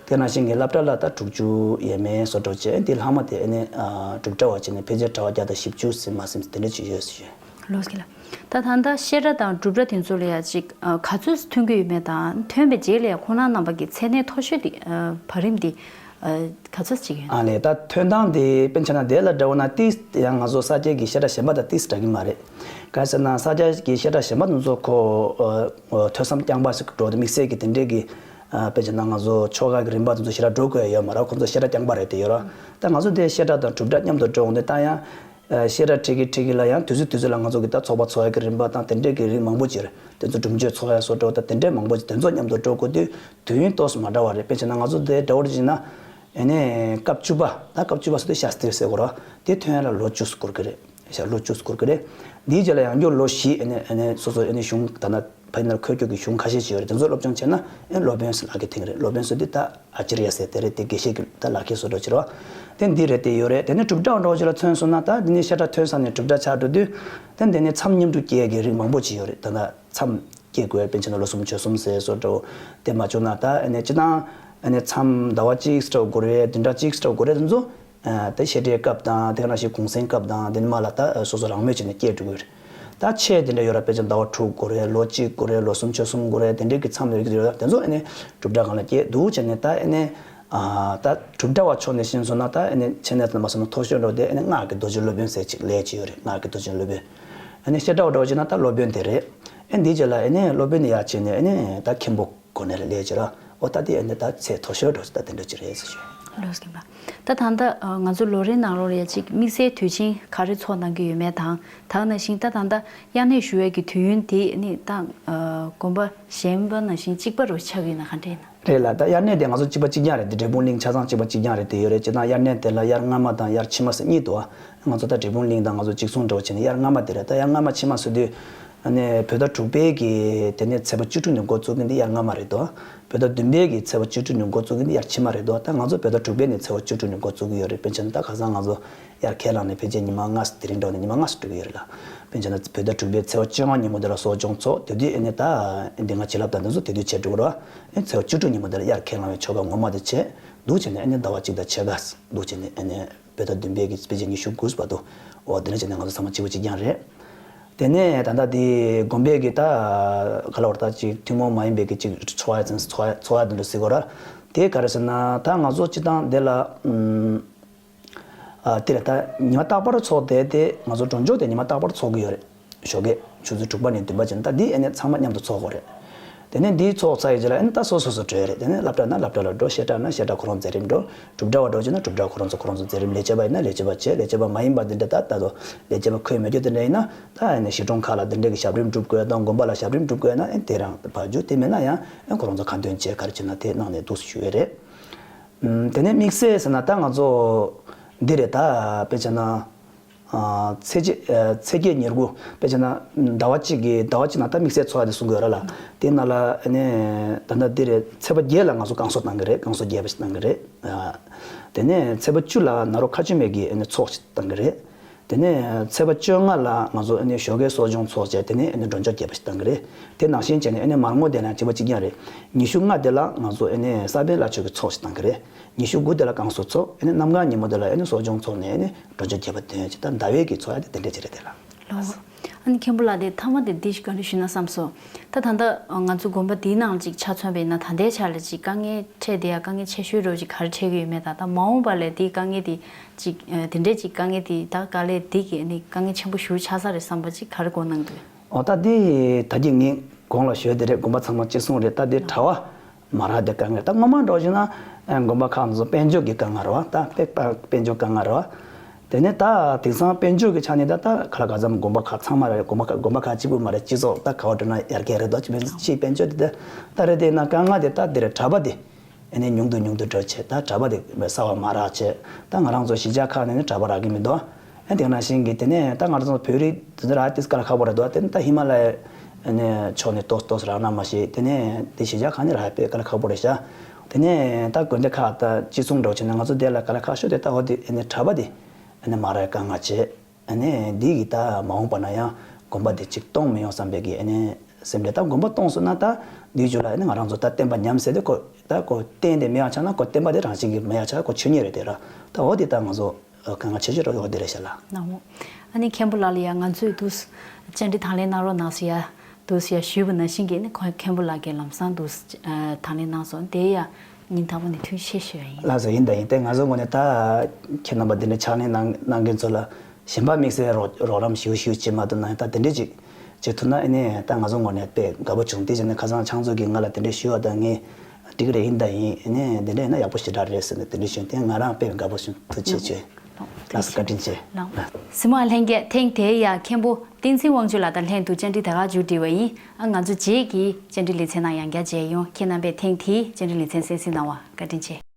དེ་ནང་བཞིན་གྱི་སློབ་གྲྭ་ལ་ད་དྲུག་ཅུ་ཡས་མས་སོ་འདྲ་བོ་བྱས། དེ་ལྷག་མ་དེ་ཨེ་ནས་ཨ་སྒྲུབ་གྲྭ་བ་བྱས་ནས་ཕལ་ཆེར་གྲྭ་པ་བརྒྱ་དང་བཞི་བཅུ་ཟིན་མ་ཟིན་དེ་འདྲ་ཅིག་ཡོད་ཟེར། ལོས་ཀྱི་ལ། ད་ད་ལྟ་བཤད་གྲྭ་དང་སྒྲུབ་གྲྭ་དེ་ཚོ་ལ་ཡ་ཅིག་ཨ་ག་ཚོད་ཐོན་གྱི་ཡོད་མེད་དང་། ཐོན་པའི་རྗེས་ལ་ཡ་ཁོང་རྣམ་པ་གི་མཚན་གནས་མཐོ་ཤོས་དེ་ཨ་བར་རིམ་དེ་ཨ་ག་ཚོད་ཅིག་ཡོད། ཨ་ལས། ད་ཐོན་སྟངས་དེ་དཔེར་ན་ཆ་ན་དེ་ལ་འདྲ་བོ་ན་ཏིས་ཡང་ང་ཚོ་ས་སྐྱའི་གི་བཤད་གྲྭ་གཞན་པ་དང་ཏིས་འདྲ་གི་མ་རེད། ག་ཟེར་ན་ས་སྐྱའི་གི་བཤད་གྲྭ་གཞན་པ་དེ་ཚོ་ཁོ་ཨ་ཨ་ཐོས་བསམ་རྐྱང་པ་ཞིག་འགྲོ་དེ་དམིགས་བསལ་གྱི་དེ་འདྲའི་གི་ཨ་དཔེར་ན་ང་ཚོ་ཆོ་ག་གི་རིམ་པ་དེ་ཚོ་ཞེ་དྲག་འགྲོ་དགོས་ཡ་ཡོད་མ་རེད། ཁོ་ཚོ་བཤད་གྲྭ་རྐྱང་པ་རེད་དེ་ཡོད་ར། ད་ང་ཚོ་དེ་བཤད་གྲྭ་དང་སྒྲུབ་གྲྭ་མཉམ་དུ་འགྲོ་འོང་དུས་ད་ཡང་ཨ་བཤད་གྲྭ་ཁྲིད་ཀྱི་ཁྲིད་ཀྱི་ལ་ཡང་དུས་ཚོད་དུས་ཚོད་ལ་ང་ཚོ་གི་ད་ཚོགས་པ་ཚོགས་ཡ་གི་རིམ་པ་དང་དེ་འདྲའི་གི་རིགས་མང་པོ་ཅིག་རེད། དེ་ཚོ་སྒྲུབ་མཆོད་ཚོགས་ཡ་སོགས་འགྲོ་ད་དེ་འདྲའི་མང་པོ་ཅིག་དེ་ཚོ་མཉམ་དུ་འགྲོ་དགོས་དུས་དུས་ཡུན་ཏོག་ཙམ་མ་འདྲ་བ་རེད། དཔེར་བྱས་ན་ང་ཚོ་དེ་འདྲ་བོ་ཅིག་ན་ཨ་ནི་སྐབས་བཅུ་པ། ད་སྐབས་བཅུ་པ་ཟེར་དུས་ཤཱསྟྲི་ཟེར་དགོས་ར། དེ་ཐོན་ཡ་ལ་ལོ་བཅུ་ཙམ་འགོར་གི་རེད། ཤ་ལོ་བཅུ་ཙམ་འགོར་གི་རེད། འདིའི་རྗེས་ལ་ཡང་བསྐྱར་ལོ་བཞི་ཨ་ནི་ཨ་ནི་སོ་སོ་ཨ་ནི་གཞུང་ད་ལྟ་ཕ་ཡི་ན་ཁོས་ཁྱོད་ཀྱི་གཞུང་ཁ་ཤས་ཅིག་ཡོད་རེད། དེ་ཚོ་སློབ་སྦྱོང་བྱས་ན་ཨ་ནི་སློབ་དཔོན་ཟེར་ལབ་ཀྱི་དེ་རེད། སློབ་དཔོན་ཟེར་དུས་ད་ཨ་ཅརྱ་ཟེར་དེ་རེད། དེ་དགེ་བཤེས་ཀྱི་ད་ལག་ཁྱེར་བཟོ་འདྲ་ཅིག་རེད་བ། དེ་འདི་རེད་དེ་ཡོད་རེད། དེ་ནས་སྒྲུབ་གྲྭ་འདྲ་ཅིག་ལ་ཐོན་སོང་ན་ད་འདི་ནས་བཤད་གྲྭ་ཐོན་ས་ནས་སྒྲུབ་གྲྭ་ཆགས་འགྲོ་དུས་ད་འདི་ནས་མཚམས་བསྙེན་སྒྲུབ་སྐྱེལ་གྱི་རིགས་མང་པོ་ཅིག་ཡོད་རེད། ད་ད་མཚམས་སྐྱེལ་དགོས། དཔེར་ན་ཆ་ན་ལོ་གསུམ་ཆོས་གསུམ་ཟེར་བཟོ་འདྲ་བོ། དེ་མ་བྱུང་ན་ད་ཨ་ནི་སྤྱིར་བཏང་ཨ་ནི་མཚམས་ཟླ་བ་གཅིག་འདྲ་བོ་འགོར་རེད། བདུན་ཕྲག་གཅིག་འདྲ་བོ་འགོར་རེད། དེ་ཚོ་ཨ་ད་བཤད་གྲྭའི་སྐབས་དང་དེ་ག་ནང་བཞིན་གུང་སེང་སྐབས་དང་དེ་ནས་མ་ལ་ད་སོ་སོ་རང་མོས་བྱས་ནས་སྐྱེལ་འགྲོ་གི་ཡོད་རེད། ད་ཆེ་དེ་འདྲ་ཡོད་ར། དཔེར་ན་ཟླ་བ་དྲུག་འགོར་རེད། ལོ་གཅིག་འགོར་རེད། ལོ་གསུམ་ཆོས་གསུམ་འགོར་རེད། དེ་འདྲའི་གི་མཚམས་ཡོད་ཀྱི་ཡོད་ར། དེ་ཚོ་ཨ་ནི་སྒྲུབ་གྲྭ་སྒང་ལ་སྐྱེལ་འདུག་བྱས་ནས་ད་ཨ་ནི་ཨ་ད་སྒྲུབ་གྲྭ་བ་ཕྱོགས་ནས་ཕྱིན་སོང་ན་ད་ཨ་ནི་ཆེ་གནས་དང་མ་སོང་ན་མཐོ་ཤོས་འགྲོ་དེ་ཨ་ནི་སྔགས་ཀྱི་རྡོ་རྗེ་སློབ་དཔོན་ཟེར་ཅིག་ལས་ཅིག་ཡོད་རེད། སྔགས་ཀྱི་རྡོ་རྗེ་སློབ་དཔོན། ཨ་ནི་བཤད་གྲྭ་བ་འདྲ་བོ་བྱས་ན་ད་སློབ་དཔོན་དེ་རེད། ཨ་འདིའི་རྗེས་ལ་ཨ་ནི་སློབ་དཔོན་ནས་ཡར་བྱས་ནས་ཨ་ནི་ད་མཁན་པོ་གོ་གནས་ལ་ལས་བྱེད་ར། འོ་ད་དེ་ཨ་ནི་ད་ཚད་མཐོ་ཤོས་འགྲོ་ས་ད་དེ་འདྲ་ཅིག་རེད་ཟེར་ཞུ། ལགས་སོ་མཁན་པོ། ད་ད་ལྟ་ང་ཚོ་ལོ་རེའི་ནང་ལོགས་ལ་ཡ་གཅིག་དམིགས་བསལ་དུས་ཆེན་ག་རེ་ཚོགས་གནང་གི་ཡོད་མེད་དང་། ད་ག་ནང་བཞིན་ད་ད་ལྟ་དབྱར་གནས་ཞུ་བའི་གི་དུས་ཡུན་དེ་ནི་ད་དགོན་པ་གཞན་པ་ནང་བཞིན་གཅིག་པ་རུ་ཆགས་ཀྱི་ཡོད་ན་ག་འདྲ་ཡིན་ན། རེད་ལ། ད་དབྱར་གནས་དེ་ང་ཚོ་གཅིག་པ་གཅིག་རྐྱང་རེད་དེ། འབྲས་སྤུངས་གླིང་ཆ་ཚང་གཅིག་པ་གཅིག་རྐྱང་རེད་དེ་ཡོད་རེད། སྤྱིར་བཏང་དབྱར་གནས་དེ་ལ་དབྱར་སྔ་མ་དང་དབྱར་ཕྱི་མ་ཟེར་གཉིས་འདུག་ཨ། ང་ཚོ་ད་འབྲས་སྤུངས་གླིང་དང་ང་ཚོ་གཅིག་མཚུངས་འདྲ་བོ་བྱས་ནས་དབྱར་སྔ་མ་དེ་རེད། ད་དབྱར་སྔ་མ་ཕྱི་མ་ཟེར་དུས་ཨ་ནི་བོད་ཟླ་དྲུག་པའི་གི་དེ་ནས་ཚེས་པ་བཅུ་དྲུག་ནས་འགོ་བཙུགས་མཁན་དེ་དབྱར་སྔ་མ་རེད་དོ། བོད་ཟླ་བདུན་པའི་གི་ཚེས་པ་བཅུ་དྲུག་ནས་འགོ་བཙུགས་མཁན་དེ་དབྱར་ཕྱི་མ་རེད་དོ། ད་ང་ཚོ་བོད་ཟླ་དྲུག་པའི་ནས་ཚེས་པ་བཅུ་དྲུག་ནས་འགོ་བཙུགས་ཀྱི་ཡོད་རེད། དཔེར་བྱས་ན་ད་ཁ་སང་ང་ཚོ་དབྱར་ཁས་བླངས་ནས་ཕལ་ཆེར་ཉི་མ་ལྔ་དེ་རིང་འགྲོ་ནས་ཉི་མ་ལྔ་འགྲོ་གི་ཡོད་རེད་ལ། དཔེར་བྱས་ན་བོད་ཟླ་དྲུག་པའི་ཚེས་པ་བཅོ་ལྔ་ཉིན་མོ་དེ་ལ་གསོ་སྦྱོང་ཚོགས། དེ་དུས་ཨ་ནི་ད་འདི་ང་བྱིན་རླབས་དང་འདི་ཚོ་དེ་དུས་བྱེད་འགྲོ་གི་རེད་བ། ཨ་ཚེས་པ་བཅུ་དྲུག་ཉིན་མོ་དེ་ལ་དབྱར་ཁས་བླངས་པའི་ཆོ་ག་ངོ་མ་དེ་བྱས་འདུག་བྱས་ནས་ཨ་ནི་ཟླ་བ་གཅིག་དང་ཕྱེད་ཀ་འདུག་བྱས་ནས་ཨ་ནི་བོད་ཟླ་བདུན་པའི་གི་དཔེ་ཆ་ཉི་ཤུ་དགུ་བར་དུ། འོ་དེ་འདྲ་བྱས་ནས་ང་ཚོ་ཚང་མ་གཅིག་པ་གཅིག་རྐྱང་རེད། དེ་ནས་ད་ལྟ་དེ་དགོན་པའི་གི་ད་ག་ལ་བར་ད་ཅིག་ཐུན་མོང་མ་ཡིན་པའི་གི་ཅིག་འཚོ་བ་ཡ་ཚན་འཚོ་བ་འཚོ་བ་དེ་འདྲ་ཟེར་དགོས་ར། དེ་ག་རེ་ཟེར་ན་ད་ང་ཚོ་སྤྱིར་བཏང་དེ་ལ་ཨུམ། ཨ་དེ་རེད། ད་ཉི་མ་རྟག་པར་ཚོགས་དེ་དེ་ང་ཚོ་སྒྲོལ་ཆོག་དེ་ཉི་མ་རྟག་པར་ཚོགས་ཀྱི་ཡོད་རེད། ཞོགས་ཀས་ཆུ་ཚོད་དྲུག་པ་ནས་བདུན་པ་བྱས་ན་ད་འདི་ཨ་ནི་ཚང་མ་མཉམ་དུ་ཚོགས་དགོས་རེད། དེ་ནས་འདི་ཚོགས་ཚར་ཡི་རྗེས་ལ་ཨ་ནི་ད་སོ་སོ་སོ་བྲོས་རེད། དེ་ནས་སློབ་གྲྭ་ན་སློབ་གྲྭ་ལ་འགྲོ། བཤད་གྲྭ་ན་བཤད་གྲྭ་ཁོ་རང་མཛད་རིམ་འགྲོ། སྒྲུབ་གྲྭ་བ་འགྲོ་བྱས་ན་སྒྲུབ་གྲྭ་ཁོ་རང་ཚོ་ཁོ་རང་ཚོ་མཛད་རིམ། ལས་བྱེད་པ་ཡིན་ན་ལས་བྱེད་པ་བྱས། ལས་བྱེད་པ་མ་ཡིན་པ་འདི་འདྲ་ད་ད་དུ་ལས་བྱེད་པ་ཁོས་མེད་རྒྱུ་དེ་འདྲ་ཡིན་ན་ད་ཨ་ནི་གཞིས་གྲོང་ཁག་ལ་འདི་འདྲ་གི་ཞབས་རིམ་སྒྲུབ་དགོས་དང་དགོན་པ་ལ་ཞབས་རིམ་སྒྲུབ་དགོས་ན་ཨ་ནི་དེ་རང་བར་རྒྱུ། དེ་མེད་ན་ཡང་ཨ་ཁོ་རང་ཚོ་ཁ་འདོན་བྱས་ག་རེ་བྱས་ན་དེ་གནང་ནས་འདུག་ཞུ་ཡས་རེད། ཨུམ། དེ་ནས་དམིགས་བསལ་ཟེར་ན་ད་ང་ཚོ་འདི་རེད། ད་དཔེ་བྱས་ན་ཨ་ཚེས་བརྒྱད་ཨ་ཚེས་བརྒྱད་ཉེར་དགུ་དཔེ་བྱས་ན་ཟླ་བ་གཅིག་གི་ཟླ་བ་གཅིག་ནང་ད་དམིགས་བསལ་ཚོགས་ཡ་དེ་གསུང་གི་ཡོད་ར་ལ། དེ་ནང་ལ་ཨ་ནི་ད་ལྟ་འདི་རེད། ཚེས་པ་བརྒྱད་ལ་ང་ཚོ་བསྐང་གསོ་གཏང་གི་རེད། བསྐང་གསོ་རྒྱས་པ་ཞིག་གཏང་གི་རེད། ཨ་དེ་ནས་ཚེས་པ་བཅུ་ལ་ནཱ་རོ་མཁའ་སྤྱོད་མའི་གི་ཨ་ནི་ཚོགས་ཤིག་གཏང་གི་རེད། དེ་ནས་ཚེས་པ་བཅོ་ལྔ་ལ་ང་ཚོ་ཨ་ནི་ཞོགས་ཀའི་གསོ་སྦྱོང་ཚོགས་བྱས། དེ་ནས་ཨ་ནི་སྒྲོལ་ཆོག་རྒྱས་པ་ཞིག་གཏང་གི་རེད། དེ་ནང་བཞིན་བྱས་ནས་ཨ་ནི་མར་ངོ་དེ་ལ་གཅིག་པ་གཅིག་རྐྱང་རེད། ཉི་ཤུ་ལྔ་དེ་ལ་ང་ཚོ་ཨ་ནི་ས་པཎ་བླ་མཆོད་ཀྱི་ཚོགས་ཤིག་གཏང་གི་རེད། ཉི་ཤུ་དགུ་དེ་ལ་བསྐང་གསོ་ཚོགས། ཨ་ནི་གནམ་གང་ཉིན་མོ་དེ་ལ་ཨ་ནི་གསོ་སྦྱོང་ཚོགས་ནས་ཨ་ནི་སྒྲོལ་ཆོག་རྒྱས་པ་འདོན་བྱས། ད་ཟླ་བའི་གི་ཚོགས་ཡ་དེ་དེ་འདྲས་ཅིག་རེད། དེ་ལ། ལོ། ཨ་ནི་མཁན་པོ་ལགས་དེ་མཐའ་མ་དེ་འདི་ཞིག་བཀའ་འདྲི་ཞུས་ན་བསམ་སོང་། ད་ད་ལྟ་ང་ཚོ་དགོན་པ་འདིའི་ནང་ཅིག་ཆ་མཚོན་པ་ཡིན་ན་ད་ལྟའི་ཆར་ལ་ཅིག་དཀའ་ངལ་འཕྲད་བསྡད་ཡ་དཀའ་ངལ་ཆེ་ཤོས་འདྲ་བོ་ཅིག་ག་རེ་འཕྲད་ཀྱི་ཡོད་མེད་དང་། ད་མ་འོངས་པ་ལ་དེའི་དཀའ་ངལ་དེ་ཅིག་ཨ་དེ་འདྲས་ཅིག་དཀའ་ངལ་དེ་ད་དཀའ་ལས་འདི་གི་ནི་དཀའ་ངལ་ཆེན་པོ་ཞེ་པོ་ཆགས་ས་རེད་བསམ་པ་ཅིག་ག་རེ་གོ་གནང་འདུག་ཨོ་ད་འདི་ད་གིན་ངས་གོང་ལ་ཞུས་དེ་རེད། དགོན་པ་ཚང་མ་གཅིག་མཚུངས་རེད། ད་འདི་གྲྭ་པ་མ་རག་དེ་དཀའ་ངལ། ད་སྔོན་མ་འདྲ་བོ་ཞིག་ན་ཨ་དགོན་པ་ཁག་ཚོ་དཔལ་འབྱོར་གྱི་དཀའ་ངལ་རེད་བ། ད་དཔེ་དཔལ་འབྱོར་དཀའ་ངལ་རེད་བ། དེ་ནས་ད་དེང་སང་དཔལ་འབྱོར་གྱི་ཆ་ནས་ད་ད་ག་ལ་ག་ཚང་དགོན་པ་ཁག་ཚང་མ་རེད། དགོན་པ་ཁག་དགོན་པ་ཁག་གཅིག་པུ་མ་རེད། སྤྱི་ཚོགས་ད་ག་བ་འགྲོ་ན་ཡར་རྒྱས་རེད་དོ། ཅི་མིན་ཅི་དཔལ་འབྱོར་དེ་ད་ད་རེད། དེ་ན་དཀའ་ངལ་དེ་ད་དེ་རེད། གྲྭ་པ་དེ་ཨ་ནི་ཉུང་དུ་ཉུང་དུ་འགྲོ་བྱས། ད་གྲྭ་པ་དེ་གསར་པ་མ་རག་བྱས། ད་ང་རང་ཚོ་གཞིས་ཆགས་ཁག་ནས་ནི་གྲྭ་པ་རག་གི་མི་འདུག་ཨ་དེ་ནང་བཞིན་གྱི་དེ་ནས་ད་ང་རང་ཚོ་བོད་རིགས་དེ་ཚོ་རག་དེ་དཀའ་ལས་ཁག་པོ་རེད་འདུག་དེ་ནས་ད་ཧི་མ་ལ་ཡའི་ཨ་ནི་ཕྱོགས་ནས་ཏོག་ཏོག་རག་ན་མ་ཤེས། དེ་ནས་དེ་གཞིས་ཆགས་ཁག་ནས་རག་དཔེ་དཀའ་ལས་ཁག་པོ་རེད་ཤག་དེ་ནས་ད་དགོན་སྡེ་ཁག་ད་གཅིག་མཚུངས་འདྲ་བོ་བྱས་ན་ང་ཚོ་དེ་ལ་དཀའ་ལས་ཁག་ཤོས་དེ་ད་འོ་དེ་ཨ་ནི་གྲྭ་པ་དེ་ཨ་ནི་མ་རག་དཀའ་ངལ་བྱས། ཨ་ནི་འདི་གི་ད་མ་འོངས་པ་ན་ཡང་དགོན་པ་འདི་ཅིག་སྟོང་མི་ཡོང་བསམ་པའི་གི་ཨ་ནི་སེམས་ཁྲལ། ད་དགོན་པ་སྟོང་སོང་ན་ད་འདིའི་རྒྱུད་ལ་ཨ་ནི་ང་རང་ཚོ་ད་བསྟན་པ་ཉམས་ཟེར་དེ་ཁོ་ད་ཁོ་བསྟན་དེ་མེད་པ་ཆགས་ན་ཁོ་བསྟན་པ་དེ་རང་བཞིན་གྱིས་མེད་པ་ཆགས། ཁོ་ཆོས་ཉིད་རེད་དེ་ར། ད་འོ་དེ་ད་ང་ཚོ་དཀའ་ངལ་ཆེ་ཤོས་ར་འོ་དེ་རེད་ཤག་ལགས། ནའོ། ཨ་ནི་མཁན་པོ་ལགས་ལ་ཡ་ང་ཚོས་འདུག་བཅར་འདྲི་དང་ལེན་གནང་རོགས་གནང་ཟེར་ཡ། འདུག་ཟེར་ཡ་ཞུས་པ་ནང་བཞིན་གྱི་ནི་ཁོ་མཁན་པོ་ལགས་ཀྱིས་ལམ་སང་འདུག་ཨ་དང་ལེན་གནང་སོང་། དེ་ཡ་ཉིན་དང་པོ་ནས་ཐུགས་རྗེ་ཆེ་ཞུ་ཡ་ཡིན། ལགས་སོ། ཡིན་དང་ཡིན། དེ་ང་ཚོ་ངོས་ནས་ད་ཁྱེད་རྣམ་པ་འདི་འདྲའི་ཕྱག་ལེན་གནང་གནང་མཁན་ཚོ་ལ་གཞན་པ་དམིགས་བསལ་རོགས་རོགས་རམ་ཞུ་ཞུ་བྱེད་མ་ཐུབ་ན་ཡང་ད་དེ་འདྲའི་ཅིག་བྱེད་ཐུབ་ན་ཨ་ནི་ད་ང་ཚོ་ངོས་ནས་དཔེ་དགའ་པོ་བྱུང་། དེ་བྱས་ནས་ཁ་སང་ཕྱག་མཛོད་ཀྱིས་ང་ལ་དེ་འདྲའི་ཞུས་པ་དང་ངས་འགྲིག་གི་རེད། ཡིན་དང་ཡིན། ཨ་ནི་དེ་འདྲ་ཡིན་ན་ཡག་པོ་ཞེ་དྲག་རེད་ཟེར་ནས་དེ་འདྲ་ཞུས། དེ་ང་རང་དཔེ་དགའ་པོ་བྱུང་། ཐུགས་རྗེ་ཆེ་ཞུ། ལགས་སོ། བཀའ་དྲིན་ཆེ། ལགས། གཟིགས་མོ་བ་ལྷན་རྒྱས། ཐེངས་དེའི་ཡ་མཁན་པོ་བསྟན་འཛིན་དབང་ཕྱུག་ལགས་དང་ལྷན་དུ་བཅར་འདྲི་ད་ག་མཇུག་སྒྲིལ་བ་ཡིན། ཨ་ང་ཚོ་རྗེས་ཀྱི་བཅར་འདྲི་ལེ་ཚན་ནང་ཡང་བསྐྱར་མཇལ་ཡོང་། ཁྱེད་རྣམ་པས་ཐེངས་དེའི་བཅར་འདྲི་ལེ་ཚན་གསན་གཟིགས་གནང་བར་བཀའ་དྲིན་ཆེ།